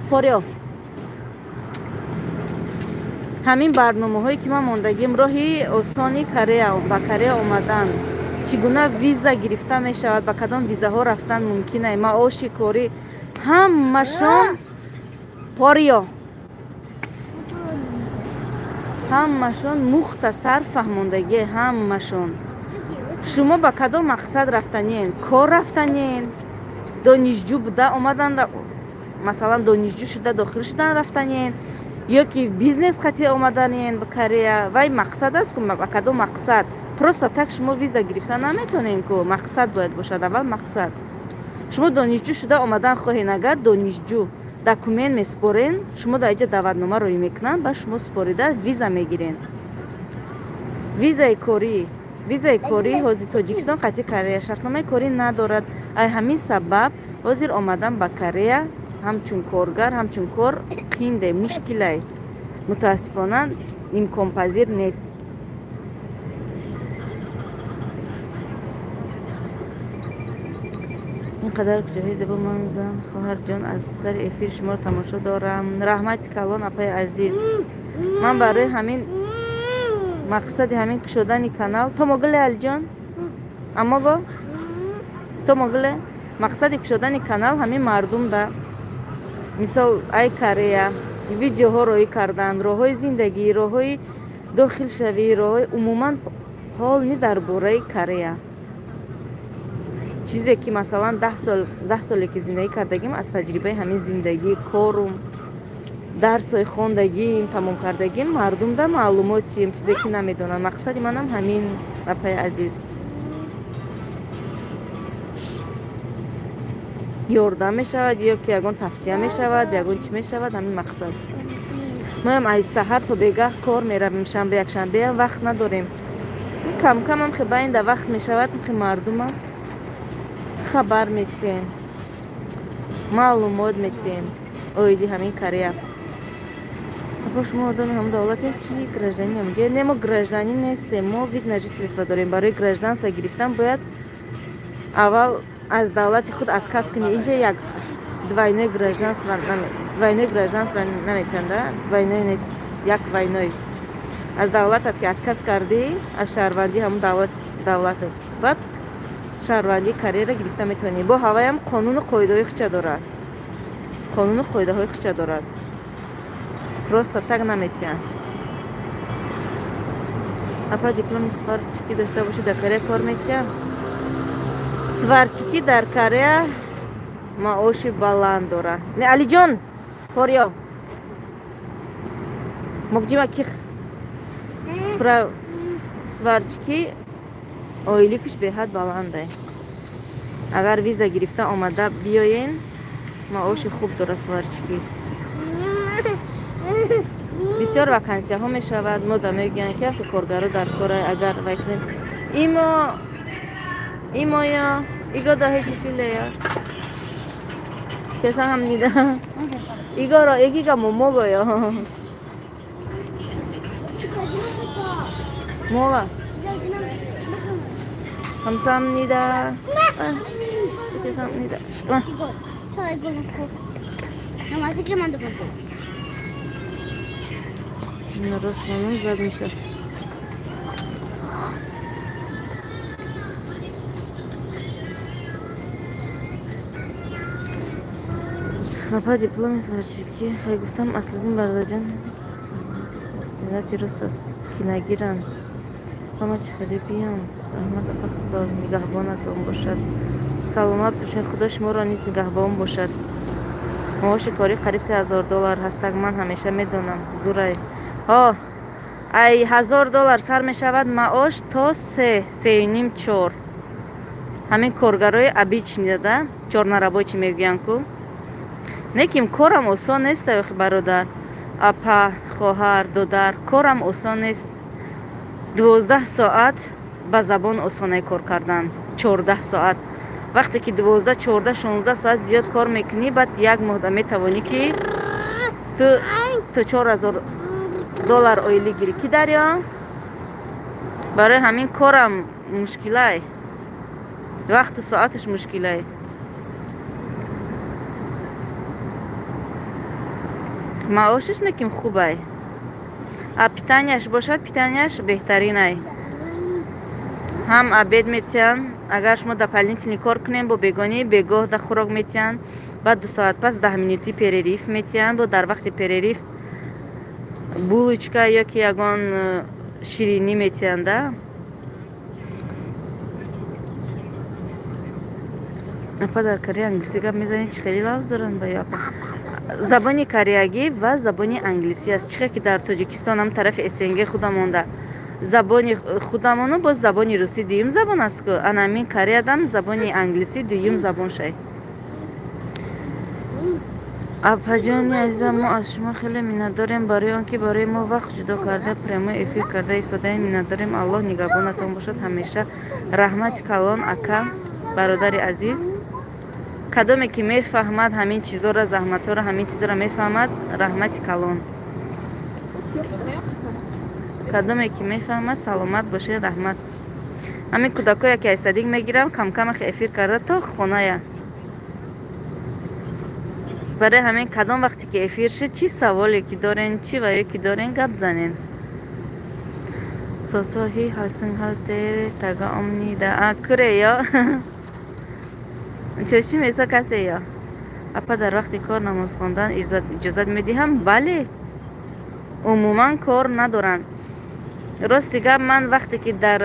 порё. Ҳамин барномаҳое ки ман мондагим, роҳи осони Корея, ба Корея омадан, чӣ гуна виза гирифта мешавад, ба кадом визаҳо рафтан мумкин ай, маоши корӣ, ҳамашон порё, ҳамашон мухтасар фаҳмондагӣ, ҳамашон. Шумо ба кадом мақсад рафтаниен? Кор рафтаниен? Донишҷӯ буда омадан, масалан, донишҷӯ шуда дохил шудан рафтаниен? Ё ки бизнес хати омаданиен ба Корея? Вай мақсад аст ку, ба кадом мақсад? Просто так шумо виза гирифта наметонем ку, мақсад бояд бошад, аввал мақсад. Шумо донишҷӯ шуда омадан хоҳед, агар донишҷӯ документ месупорен, шумо дар иҷа даъватнома роӣ мекунанд, ба шумо супорида виза мегирен. Визаи корӣ, визаи корӣ ҳозир Тоҷикистон қатъи Корея шартномаи корӣ надорад. Ай ҳамин сабаб ҳозир омадан ба Корея ҳамчун коргар, ҳамчун кор қинде, мушкилай. Мутаассифона имконпазир нест. Ин қадар куҷоҳои зебо манзан, хоҳарҷон, аз сари эфир шуморо тамошо дорам. Раҳмати калон, апаи азиз. Ман барои ҳамин мақсади ҳамин кушодани канал то могиле алиҷон? Амого? То могиле? Мақсади кушодани канал ҳамин мардум да мисол ай Корея видеоҳо роӣ кардан, роҳҳои зиндагӣ, роҳҳои дохилшавӣ, роҳҳои умуман полни дар бораи Корея. Чизе ки масалан 10 соле ки зиндагӣ кардагим, аз таҷрибаи ҳамин зиндагӣ, корум, дарсҳои хондагим, тамом кардагим, мардумда маълумотием, чизе ки намедонанд. Мақсади манам ҳамин, апаи азиз. Ёрдам мешавад ё ки ягон тавсия мешавад, ягон чӣ мешавад, ҳамин мақсад. Моям аз саҳар то бегаҳ кор меравем, шанбе, якшанбеам вақт надорем. Кам-камам хе байнда вақт мешавад, хе мардума хабар метиҳем, маълумот метиҳем оиди ҳамин Корея. Апа, шумо одами ҳам давлатем, чи гражданин? Не, мо гражданин нестем, мо вид на жительство дорем. Барои гражданство гирифтан бояд аввал аз давлати худ отказ кунӣ. Инҷа як двойное гражданство, двойное гражданство наметиҳанд, да? Двойное нест, як двойной. Аз давлатат ки отказ кардӣ, аз шаҳрвандӣ ҳамун давлатат, баъд шаҳрвандии Кореяро гирифта метавонӣ. Бо ҳаваям қонуну қоидаҳои худша дорад. Қонуну қоидаҳои худша дорад. Просто так наметиҳанд. Апа, дипломи сварчикӣ дошта бошӣ, дар Корея кор метиҳанд? Сварчикӣ дар Корея маоши баланд дорад. Не, Алиҷон, корё. Мокҷима ких. Сварчикӣ ойликаш беҳад баланде. Агар виза гирифта омада биёен, маоши хуб дорад сварчикӣ. Бисёр вакансияҳо мешавад. Мо да мегӯянд ки ахи коргаро дар кора, агар вай кунед. Имо, имоё, 이거 해주실래요? 죄송합니다. 이거로 애기가 못 먹어요. 뭐가? 감사합니다. 아, 죄송합니다. 아. 이거 저 이거 놓고 나 맛있게 만들어줘. Рост задумся. Апа, дипломи сварчикӣ хай гуфтам, Аслиддин бародарҷон, миллати рус аст ки нагиранд. Ҳама чӣ хеле биям. Раҳмат, апа, Худо нигаҳбонатон бошад. Саломат бошед, Худо шуморо низ нигаҳбон бошад. Маоши корӣ қариб $3000 ҳастак, ман ҳамеша медонам. Зурай. Ҳо, ай $1000 сар мешавад маош то 3, 3.5, 4. Ҳамин коргарои обычный да, чорнарабочий мегӯянд ку. Неким корам осон нест, охи бародар, апа, хоҳар, додар, корам осон нест. 12 соат ба забон осонай кор кардан, 14 соат. Вақте ки 12, 14, 16 соат зиёд кор мекунӣ, баъд як моҳда метавонӣ ки ту то $4000 ойлӣ гирӣ. Ки дарё? Барои ҳамин корам мушкилай. Вақту соаташ мушкилай. Маошаш неким хубай. А питанияш бошад, питанияш беҳтаринай. Ҳам обед метиҳанд, агар шумо дополнительный кор кунем, бо бегонӣ бегоҳ да хӯрок метиҳанд, баъд 2 соат пас 10 минути перерыв метиҳанд, бо дар вақти перерыв булочка ё ки ягон ширинӣ метиҳанд, да? Апа, дар Корея англисӣ гап мезанед, чӣ хеле лафз доранд ба ё апа? Забони кореягӣ ва забони англисӣ аст. Чӣ хел ки дар Тоҷикистон ҳам тарафи СНГ худамонда забони худамону боз забони русӣ дуюм забон аст ку. Ана ҳамин Кореядам забони англисӣ дуюм забон шай. Апаҷони азизам, мо аз шумо хеле миннатдорем барои он ки барои мо вақт ҷудо карда прямой эфир карда истодаем. Миннатдорем. Аллоҳ нигаҳбонатон бошад ҳамеша. Раҳмати калон, ака, бародари азиз. Кадоме ки мефаҳмад ҳамин чизоро, заҳматҳоро, ҳамин чизоро мефаҳмад, раҳмати калон. Кадоме ки мефаҳмад, саломат бошед, раҳмат. Ҳамин кӯдакое ки аз садик мегирам, камкам эфир карда то хоная. Барои ҳамин кадом вақте ки эфир шуд, чӣ саволе ки дорен, чӣ ваё ки дорен, гап занен. Сосоҳи ҳалсинҳалте тага омнида. А, куреё? Чоши месо касеё? Апа, дар вақти кор намоз хондан иҷозат медиҳам? Бале. Умуман кор надоранд. Рости гап, ман вақте ки дар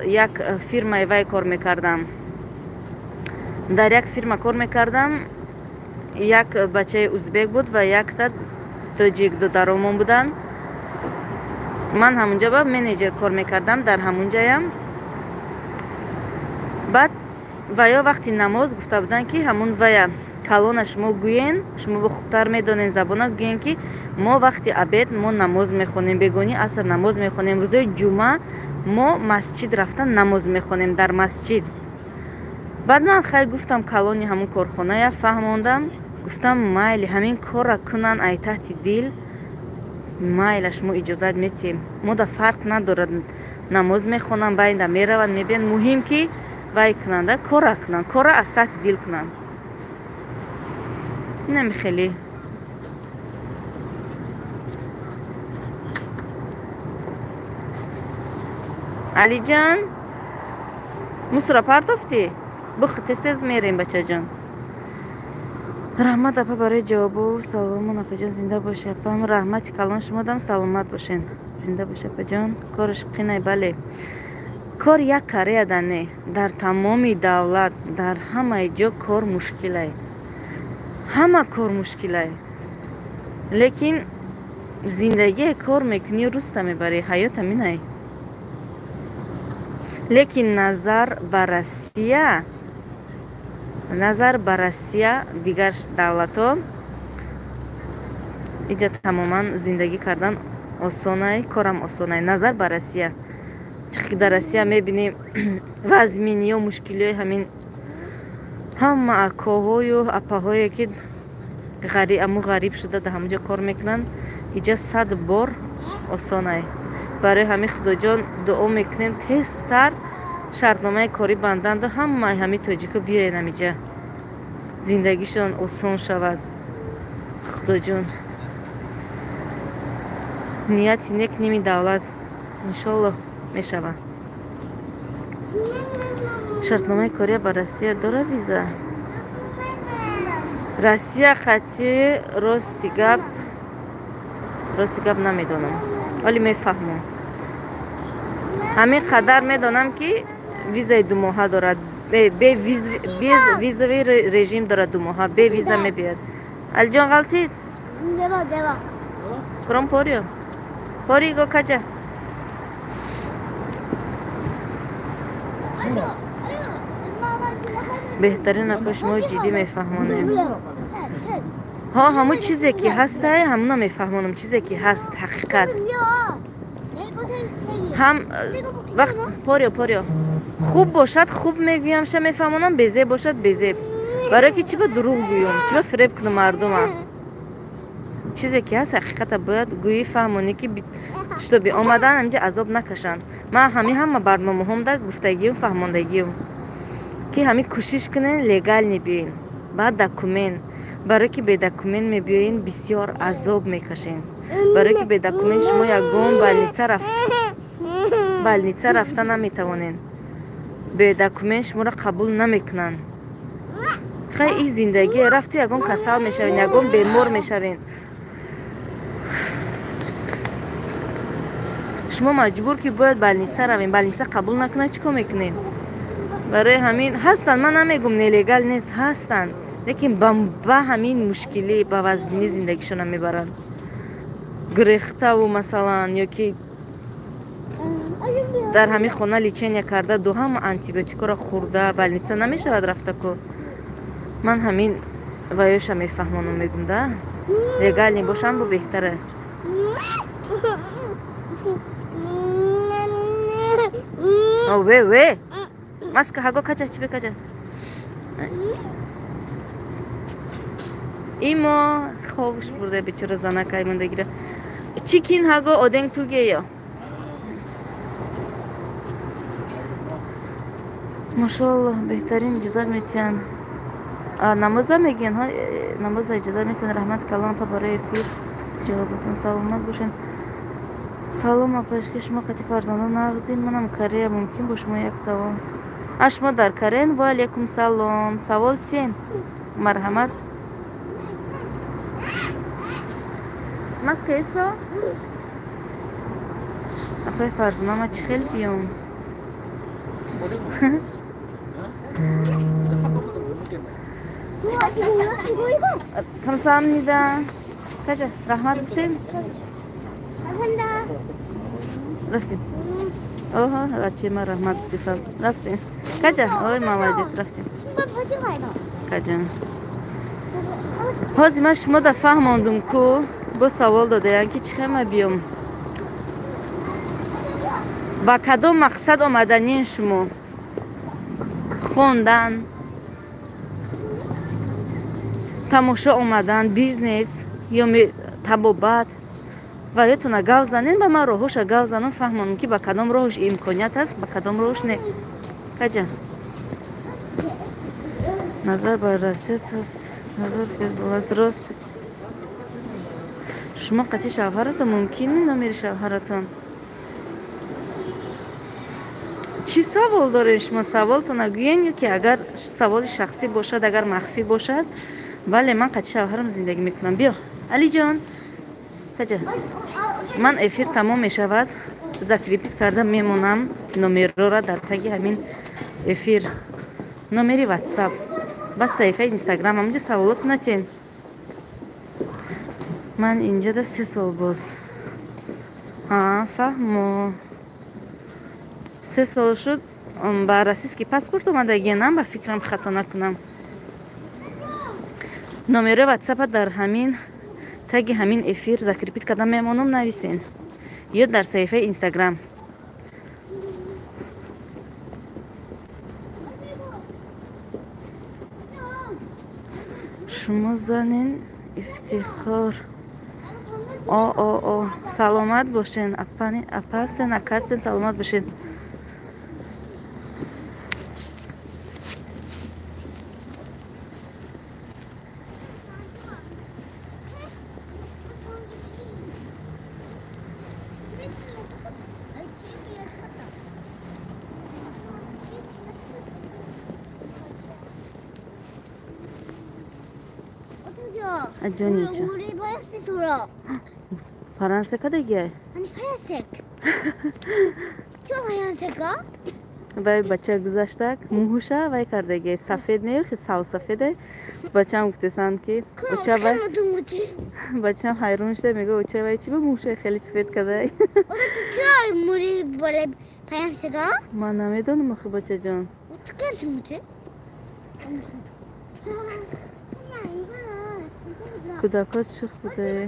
як фирмаи вай кор мекардам, Дар як фирма кор мекардам, як бачаи узбек буд ва якта тоҷик, додаромон буданд. Ман ҳамунҷа ба менеҷер кор мекардам, дар ҳамунҷаям. Баъд ва ё вақти намоз гуфта буданд, ки ҳамун вая калона шумо гӯен, шумо хубтар медонен забона, гӯен, ки мо вақти обед мо намоз мехонем, бегоҳӣ аср намоз мехонем, рӯзои ҷумъа мо масҷид рафта намоз мехонем дар масҷид. Баъд ман хай гуфтам калони ҳамун корхоная фаҳмондам, гуфтам майли ҳамин корра кунан ай таҳти дил, майлаш мо иҷозат метиҳем, мо да фарқ надорад, намоз мехонам, байнда мераванд, мебиёнд, муҳим ки вай кунанда корра кунанд, корра аз таҳти дил кунанд. Инами хеле. Алиҷон, мусора партофтӣ? Бих, тез-тез мерем, бачаҷон. Раҳмат апа барои ҷавобу саломон, апаҷон, зинда боши апам. Раҳмати калон шумодам, саломат бошен. Зинда боши апаҷон. Кораш қинай, бале. Кор як Кореяда не, дар тамоми давлат, дар ҳамаи ҷо кор мушкилай. Ҳама кор мушкилай. Лекин зиндагие кор мекунӣ, рӯста мебарӣ, ҳаёт ҳаминай. Лекин назар ба Россия, дигар давлатҳо иҷа тамоман зиндагӣ кардан осонай, корам осонай. Назар ба Россия. Ки дар Россия мебинем вазминиё, мушкилиҳои ҳамин ҳама акоҳою апаҳое, ки аму ғариб шуда дар ҳамон ҷо кор мекунанд, иҷа 100 бор осонай. Барои ҳамин Худоҷон дуо мекунем тезтар шартномаи корӣ банданду ҳамаи ҳамин тоҷико биёянд ҳамиҷа, зиндагишон осон шавад. Худоҷон, нияти нек ними давлат, иншоллоҳ мешавад. Шартномаи кория ба Россия дорад виза? Россия хати рости гап намедонам, вале мефаҳмам. Ҳамин қадар медонам, ки визаи думоҳа дорад, безвизовый режим дорад, думоҳа бе виза мебиёяд. Алиҷон, ғалтид? Кром пориё? Пори го каҷа? Беҳтарин апа, шумо ҷиддӣ мефаҳмонем. Ҳа, ҳамун чизе ки ҳастай, ҳамуна мефаҳмонам, чизе ки ҳаст, ҳақиқат. Ҳам вақт пориё пориё хуб бошад, хуб мегӯямша, мефаҳмонам, безеб бошад, безеб. Барое ки чӣ ба дурӯғ гӯём, чӣ ба фиреб кунам мардума? Чизе ки ҳаст, ҳақиқата бояд гӯӣ, фаҳмонӣ, ки шутоби омадан ҳаминҷа азоб накашанд. Ман ҳамин ҳама барномаҳомда гуфтагиюм, фаҳмондагиюм, ки ҳамин кӯшиш кунен легальный биёин, баъд документ. Барое ки бе документ мебиёин, бисёр азоб мекашен. Барое ки бе документ шумо ягон больница рафта наметавонен. Бе документ шуморо қабул намекунанд. Хай, ин зиндагие, рафту ягон касал мешавен, ягон бемор мешавен. Шумо маҷбур ки бояд больница равем, больница қабул накунад, чӣ кор мекунед? Барои ҳамин ҳастанд, ман намегум нелегал нест, ҳастанд, лекин ба ҳамин мушкилӣ, ба вазбинӣ зиндагишона мебаранд. Гурехтаву масалан, ё ки дар ҳамин хона лечения карда, ду ҳама антибиотикҳоро хӯрда, больница намешавад рафта ку. Ман ҳамин ваёша мефаҳмонам, мегум да, легальный бошам бо беҳтара. Ве ве маска ҳаго каҷа чибе каҷа имо хобш бурда бечора занакай мондагира. Чикин ҳаго оденг тугеё. Машоаллоҳ, беҳтарин иҷозат метиҳанд. Намоза мегӯянд, намоза иҷозат метиҳанд. Раҳмат калон апа барои эфир, ҷавобатон, саломат бошед. Салом апашки, шумо қати фарзандон нағзин? Манам Корея, мумкин бо шумо як савол? А шумо дар Кореян? Ва алейкум салом. Савол тен, марҳамат. Маска эсо? Апай фарзона, ма чӣ хел биём? 이거 이거. 감사합니다. 가자. раҳмат гуфтем? 감사합니다. Рафтем. Оҳо, бачаи ман раҳмат гуфтам. Рафтем. Каҷа? Ой, молодец, рафтем. 신발 가져가 이거. Каҷа? Ҳозир ман шумо да фаҳмондум ку, бо савол додаям ки чӣ хема биём. Ба кадом мақсад омаданин шумо? Хондан, тамошо омадан, бизнес ё табобат? Ва ётона гав занен, ба ман роҳоша гав занам, фаҳмонам ки ба кадом роҳш имконият ҳаст, ба кадом роҳш не. Каҷа? Назар ба Россия назар рост. Шумо қатъи шавҳаратон мумкин номери шавҳаратон? Чӣ савол доред шумо? Саволтона гӯен ё ки агар саволи шахсӣ бошад, агар махфӣ бошад, бале, ман қатъи шавҳарам зиндагӣ мекунам. Биё, Алиҷон. Каҷа? Ман эфир тамом мешавад, закрепить карда мемонам номерора дар таги ҳамин эфир. Номери WhatsApp, баъд саҳифаи Instagram, ҳамонҷо саволот натен. Ман инҷода 3 сол боз. Фаҳмо. 3 сол шуд, ба российский паспорт омадагиам, ба фикрам хато накунам. Номери WhatsApp дар ҳамин таги ҳамин эфир закрепить карда мемонам, нависен. Ё дар саҳифаи Instagram. Шумо занен ифтихор. О, о, о, саломат бошен, апа ҳастен, ака ҳастен, саломат бошен. 우리, 우리 파란색 돌아. 파란색 하대기야. 아니 하얀색. 저 하얀색아? вай бача гузаштак муҳуша вай кардаги сафед не, савсафеде. Бачаам гуфтесанд ки оча вай, бачаам ҳайрон шуда мега оча вай чи ба муҳуша хеле цвет кадай. Ман намедонам охи бачаҷон. Кӯдакҳо чӣ худае?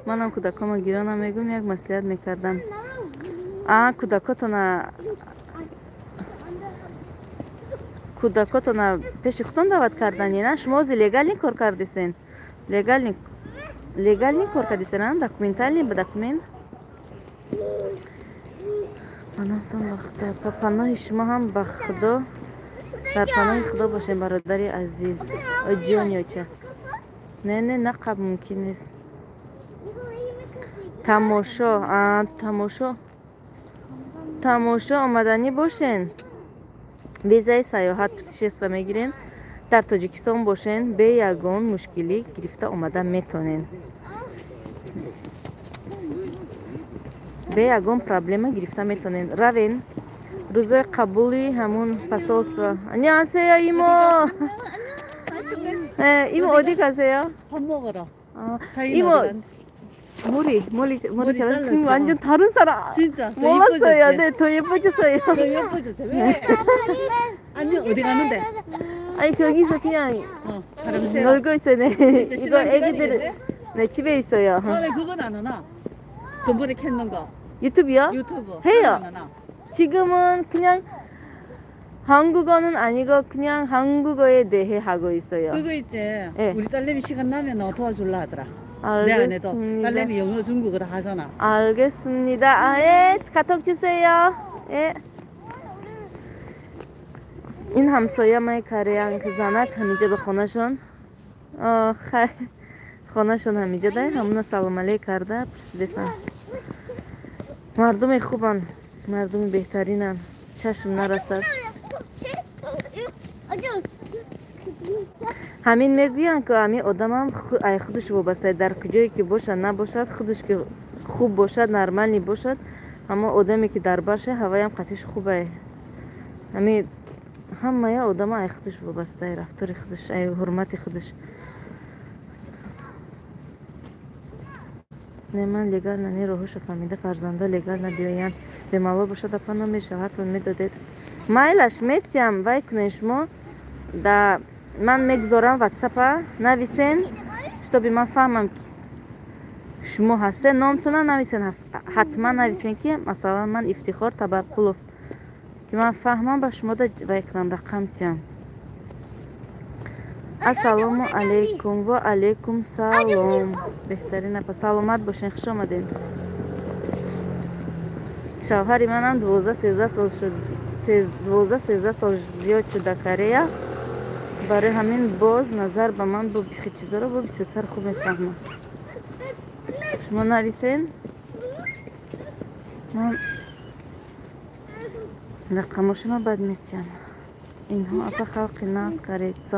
Манам кӯдакҳома гирона мегӯм, як маслиҳат мекардам. А кӯдакотона пеши худтон даъват кардани на? Шумо ози легальный кор кардесен? Легальный кор кардесен, а? Документальный, ба документ? Паноҳтон ба Худо, ба паноҳи шумо ҳам ба Худо, дар паноҳи Худо бошем, бародари азиз. Ҷони оча. Не, не, нақаб мумкин нест. Тамошо, тамошо. Тамошо омаданӣ бошен. Визаи сайёҳат путешество мегирен. Дар Тоҷикистон бошен, бе ягон мушкилӣ гирифта омада метонен. Бе ягон проблема гирифта метонен. Равен. Рӯзои қабули ҳамун посольство. 안녕하세요, 이모. 이모 어디 가세요? 밥 먹으러. 이모 머리 잘랐으면 완전 다른 사람. 진짜. 몰랐어요. 네, 더 예뻐졌어요. 더 예뻐졌어요. 왜? 아니 어디 가는데? 아니 거기서 그냥 놀고 있어요. 네. 이거 애기들 네 집에 있어요. 왜 그건 안 하나? 전번에 켰는 거. 유튜브요? 유튜브. 해요. 지금은 그냥 한국어는 아니고 그냥 한국어에 대해 하고 있어요. 그거 있지. 네. 우리 딸내미 시간 나면 도와줄라 하더라. 알겠습니다. 내 아내도 딸내미 영어 중국어를 하잖아. 알겠습니다. 아, 예, 카톡 주세요. 예. ин ҳамсоя май кареян занак ҳамиҷа ба хонашон хонашон ҳамиҷа да ҳамуна салом алейк карда пурсидесан. Мардуми хубан, мардуми беҳтаринан, чашм нарасад. Ҳамин мегӯянд ки ҳамин одамам ай худаш вобаста, дар куҷое ки бошад набошад, худаш ки хуб бошад, нормалӣ бошад, ҳамон одаме ки дар барша ҳаваям қатиш хубае. Ҳамин Ҳамая одама ай худаш вобаста, ай рафтори худаш, ай ҳурмати худаш. Не, ман легально не, роҳоша фаҳмида, фарзандо легально биёянд. Бемало бошад, апа, номери шавҳартон медодед. Майлаш, метиям, вай кунен шумо да ман мегузорам ватсапа, нависен, чтобы ман фаҳмам ки шумо ҳастед. Номтона нависен, ҳатман нависен, ки масалан ман Ифтихор Табарқулов, ки ман фаҳмам, ба шумо да вай кунам, рақам тиям. Ассалому алайкум. Ва алайкум салом. Беҳтарин апа, саломат бошен, хуш омадед. Шавҳари манам 12-13 сол шуд, 12-13 сол зиёд шуд дар Корея. Барои ҳамин боз назар ба ман бо бихи чизоро бо бисёртар хуб мефаҳмам. Шумо нависен, ман рақамошонро баъд метиҳам. Инҳо апа халқи нағз корейцо.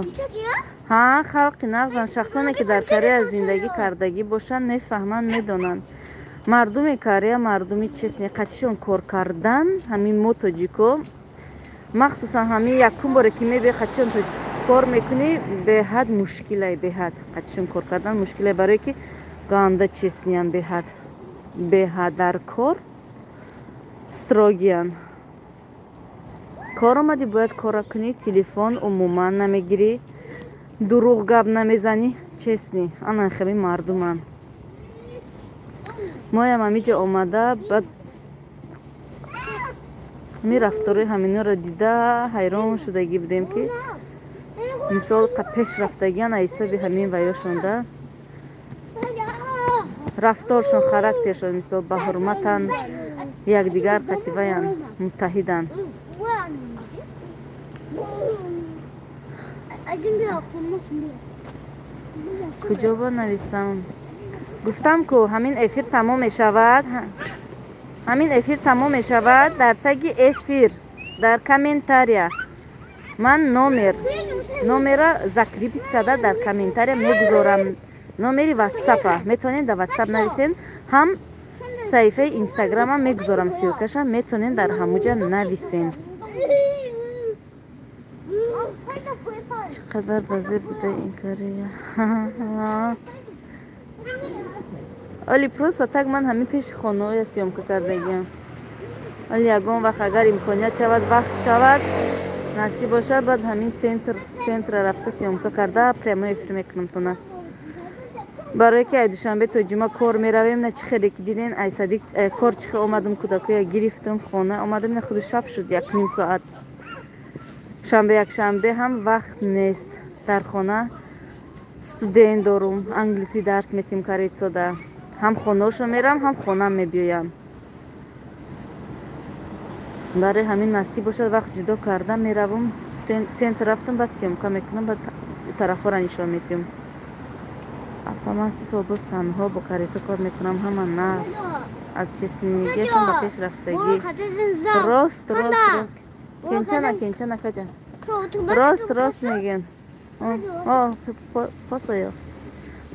Ҳа, халқи нағзанд. Шахсоне ки дар Корея зиндагӣ кардагӣ бошанд, мефаҳманд, медонанд. Мардуми Корея мардуми честный, қатишон кор кардан, ҳамин мо тоҷико, махсусан ҳамин якум боре ки мебиёй қатишон кор мекунӣ, беҳад мушкилай, беҳад қатишон кор кардан мушкилай, барое ки ганда честный ян, беҳад, беҳад дар кор строгий ян. Кор омадӣ, бояд кора кунӣ, телефон умуман намегирӣ, дурӯғ гап намезанӣ, честный. Ана хеле мардуманд. Моям ҳамиҷо омада, баъд ҳамин рафторои ҳаминоро дида ҳайрон шудагӣ будем, ки мисол пеш рафтагиан аз ҳисоби ҳамин ваёшонда, рафторшон, характершон, мисол ба ҳурматанд, якдигар қативаянд, муттаҳиданд. Куҷо ба нависам? Гуфтам ку ҳамин эфир тамом мешавад, ҳамин эфир тамом мешавад, дар таги эфир, дар комментария ман номера закрепить карда дар комментария мегузорам. Номери ватсапа метавонед дар ватсап нависен, ҳам саҳифаи инстаграмам мегузорам ссылка ша, метавонед дар ҳамуҷа нависен. Чӣ қадар базир буда ин Корея. Оли просто так ман ҳамин пеши хонаҳоя съёмка кардагиам. Оли ягон вақт агар имконият шавад, вақт шавад, насиб бошад, баъд ҳамин центра рафта съёмка карда прямой эфир мекунам тона. Барое ки ай душанбе то ҷума кор меравем, на чӣ хеле ки диден, ай садик кор чихе омадам, кӯдакоя гирифтам, хона омадам, на худи шаб шуд, 1,5 соат. Шанбе якшанбе ҳам вақт нест. Дар хона студент дорум, англисӣ дарс метим корейцода. Ҳам хонаошо мерам, ҳам хонам мебиёям. Барои ҳамин насиб бошад, вақт ҷудо карда меравам, центр рафтам, баъд съёмка мекунам, баъд тарафҳоро нишон медиҳам. Апа, ман 3 сол боз танҳо бо корейцо кор мекунам, ҳама нағз. Аз честный гиашон ба пеш рафтагӣ. Рост, рост, рост. Кенчана, кенчана, каҷа. Рост, рост мегӯянд. Посоё.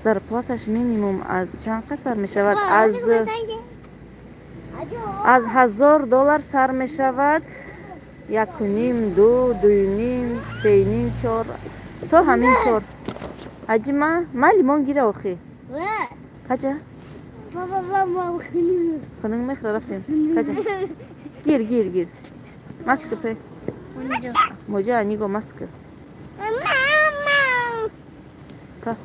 Зарплата ш минимум аз чанд қад сар мешавад? Аз $1000 сар мешавад, 1,5, 2, 2,5, 3,5, 4 то ҳамин 4. Аҷи ма лимон гира охи. Каҷа? Хунук мехӯра, рафтем. Каҷа? Гир, гир, гир. Маска пе. Моҷа аниго маска. Ка.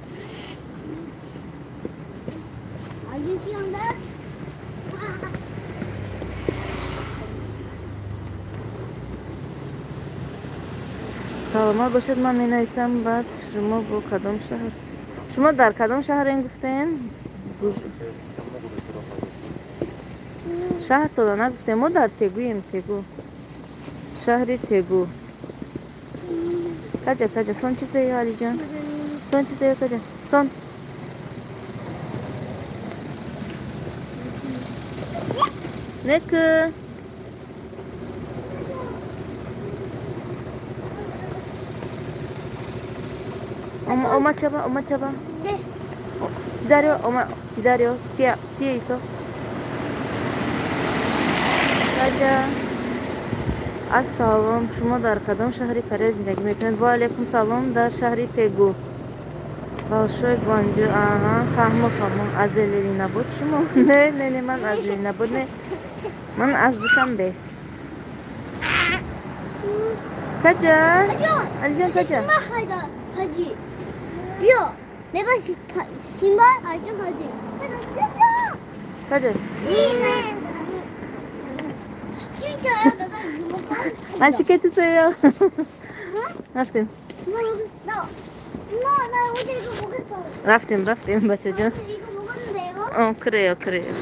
Саломат бошед, ман менависам, баъд шумо бо кадом шаҳр? Шумо дар кадом шаҳрен гуфтен? Шаҳр тода нагуфтем, мо дар Тегуем, Тегу. Шаҳри Тегу. Каҷа, каҷа, сон чизеё, Алиҷон? Сон чизеё, каҷа? Сон. Неку. 엄마, 엄마 잡아, 엄마 잡아. 네. 기다려, 엄마 기다려. 뒤에 있어. 가자. Ассалом, шумо дар кадом шаҳри Корея зиндагӣ мекунед? Ва алейкум салом, дар шаҳри Тегу. Большой Гванҷу. Аҳа, фаҳмо, фаҳмо. Аз Ленинобод шумо? Не, не, не, ман аз Ленинобод не. Ман аз Душанбе. Каҷа? Алиҷон, каҷа? 바지. 야, 내가 신발 알죠 바지. 가자. 신발. 진짜야, 내가 이거 맛있게 드세요. рафтем. 나, 엄마, 나 어제 이거 먹었어. рафтем, рафтем, бачаҷон. 이거 먹었는데 이거? 어, 그래요, 그래요.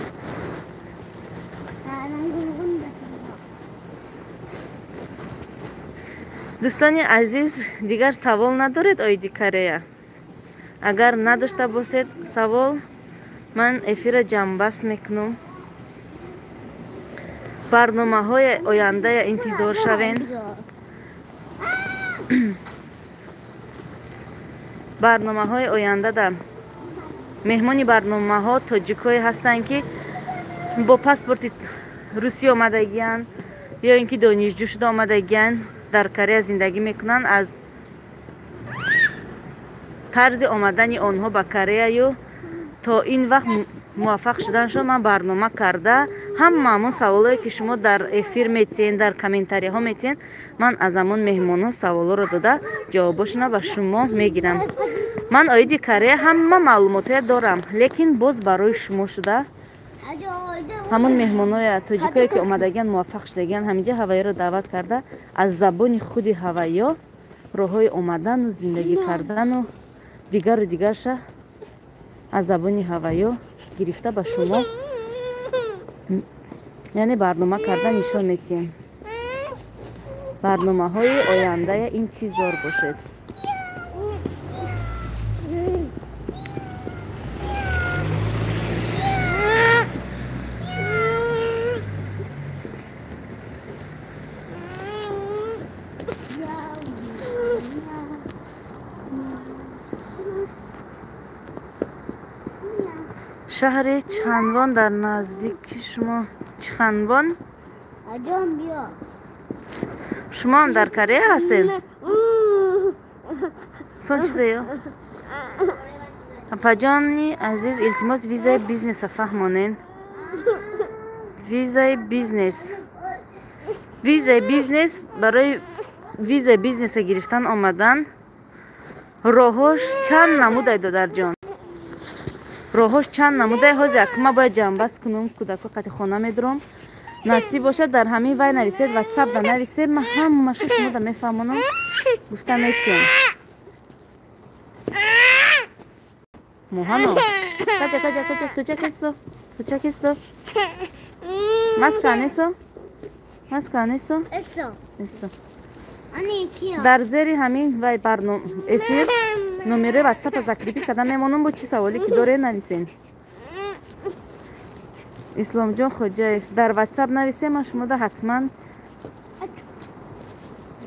아, 나 이거 먹었는데. Дӯстони азиз, дигар савол надоред оиди Корея? Агар надошта бошед савол, ман эфира ҷамъбаст мекунам. Барномаҳои ояндая интизор шавен. Барномаҳои ояндада меҳмони барномаҳо тоҷикҳое ҳастанд, ки бо паспорти русӣ омадагиянд ё ин ки донишҷӯ шуда омадагиянд, дар Корея зиндагӣ мекунанд. Аз тарзи омадани онҳо ба Кореяю то ин вақт муваффақ шуданашон ман барнома карда, ҳама ҳамон саволое ки шумо дар эфир метиҳен, дар комментариҳо метиҳен, ман аз ҳамон меҳмонҳо саволҳоро дода, ҷавобошона ба шумо мегирам. Ман оиди Корея ҳама маълумотҳоя дорам, лекин боз барои шумо шуда ҳамон меҳмоноя тоҷикое ки омадагиян, муваффақ шудагиян, ҳаминҷа ҳавайёро даъват карда, аз забони худи ҳавайё роҳҳои омадану зиндагӣ кардану дигару дигарша аз забони ҳавайё гирифта ба шумо, яъне барнома карда нишон метиҳем. Барномаҳои ояндая интизор бошед. Шаҳри Чханвон дар наздики шумо. Чханвон? Шумо ҳам дар Корея ҳастед? Сончизеё? Апаҷони азиз, илтимос, визаи бизнеса фаҳмонен. Визаи бизнес. Визаи бизнес, барои визаи бизнеса гирифтан омадан роҳош чанд намудай, додарҷон? Роҳош чанд намудай? Ҳозир акма бояд ҷамъбаст кунам, кӯдако қати хона медурам. Насиб бошад, дар ҳамин вай нависед, ватсап да нависед, ман ҳамаашо шумо да мефаҳмонам, гуфта метиҳам. Муҳано, каҷа, каҷа, каҷа, 도착했어? 도착했어? 마스크 안 했어? 마스크 안 했어? 했어. 했어. 아니, 귀여워. Дар зери ҳамин вай барном эфир номери ватсапа закрепи карда мемонам, бо чӣ саволе ки доре нависен. Исломҷон Хоҷаев, дар ватсап нависем, ман шумода ҳатман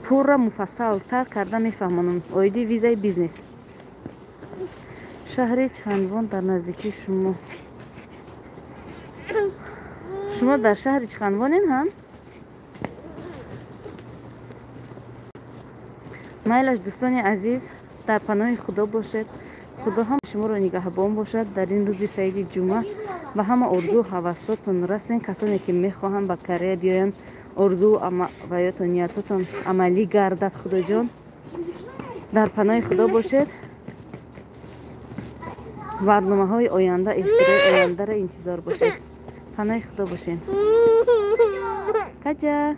пурра муфассалтар карда мефаҳмонам оиди визаи бизнес. Шаҳри Чанвон дар наздикии шумо. Шумо дар шаҳри Чханвонен ҳам? Майлаш, дӯстони азиз, дар паноҳи Худо бошед. Худо ҳам шуморо нигаҳбон бошад дар ин рӯзи саиди ҷумъа ва ҳама орзу ҳавасотон расен. Касоне ки мехоҳанд ба Корея биёянд, орзу ваётон, ниятотон амалӣ гардад. Худоҷон, дар паноҳи Худо бошед. Барномаҳои оянда, эфирҳои ояндаро интизор бошед. Паноҳи Худо бошед. Каҷа.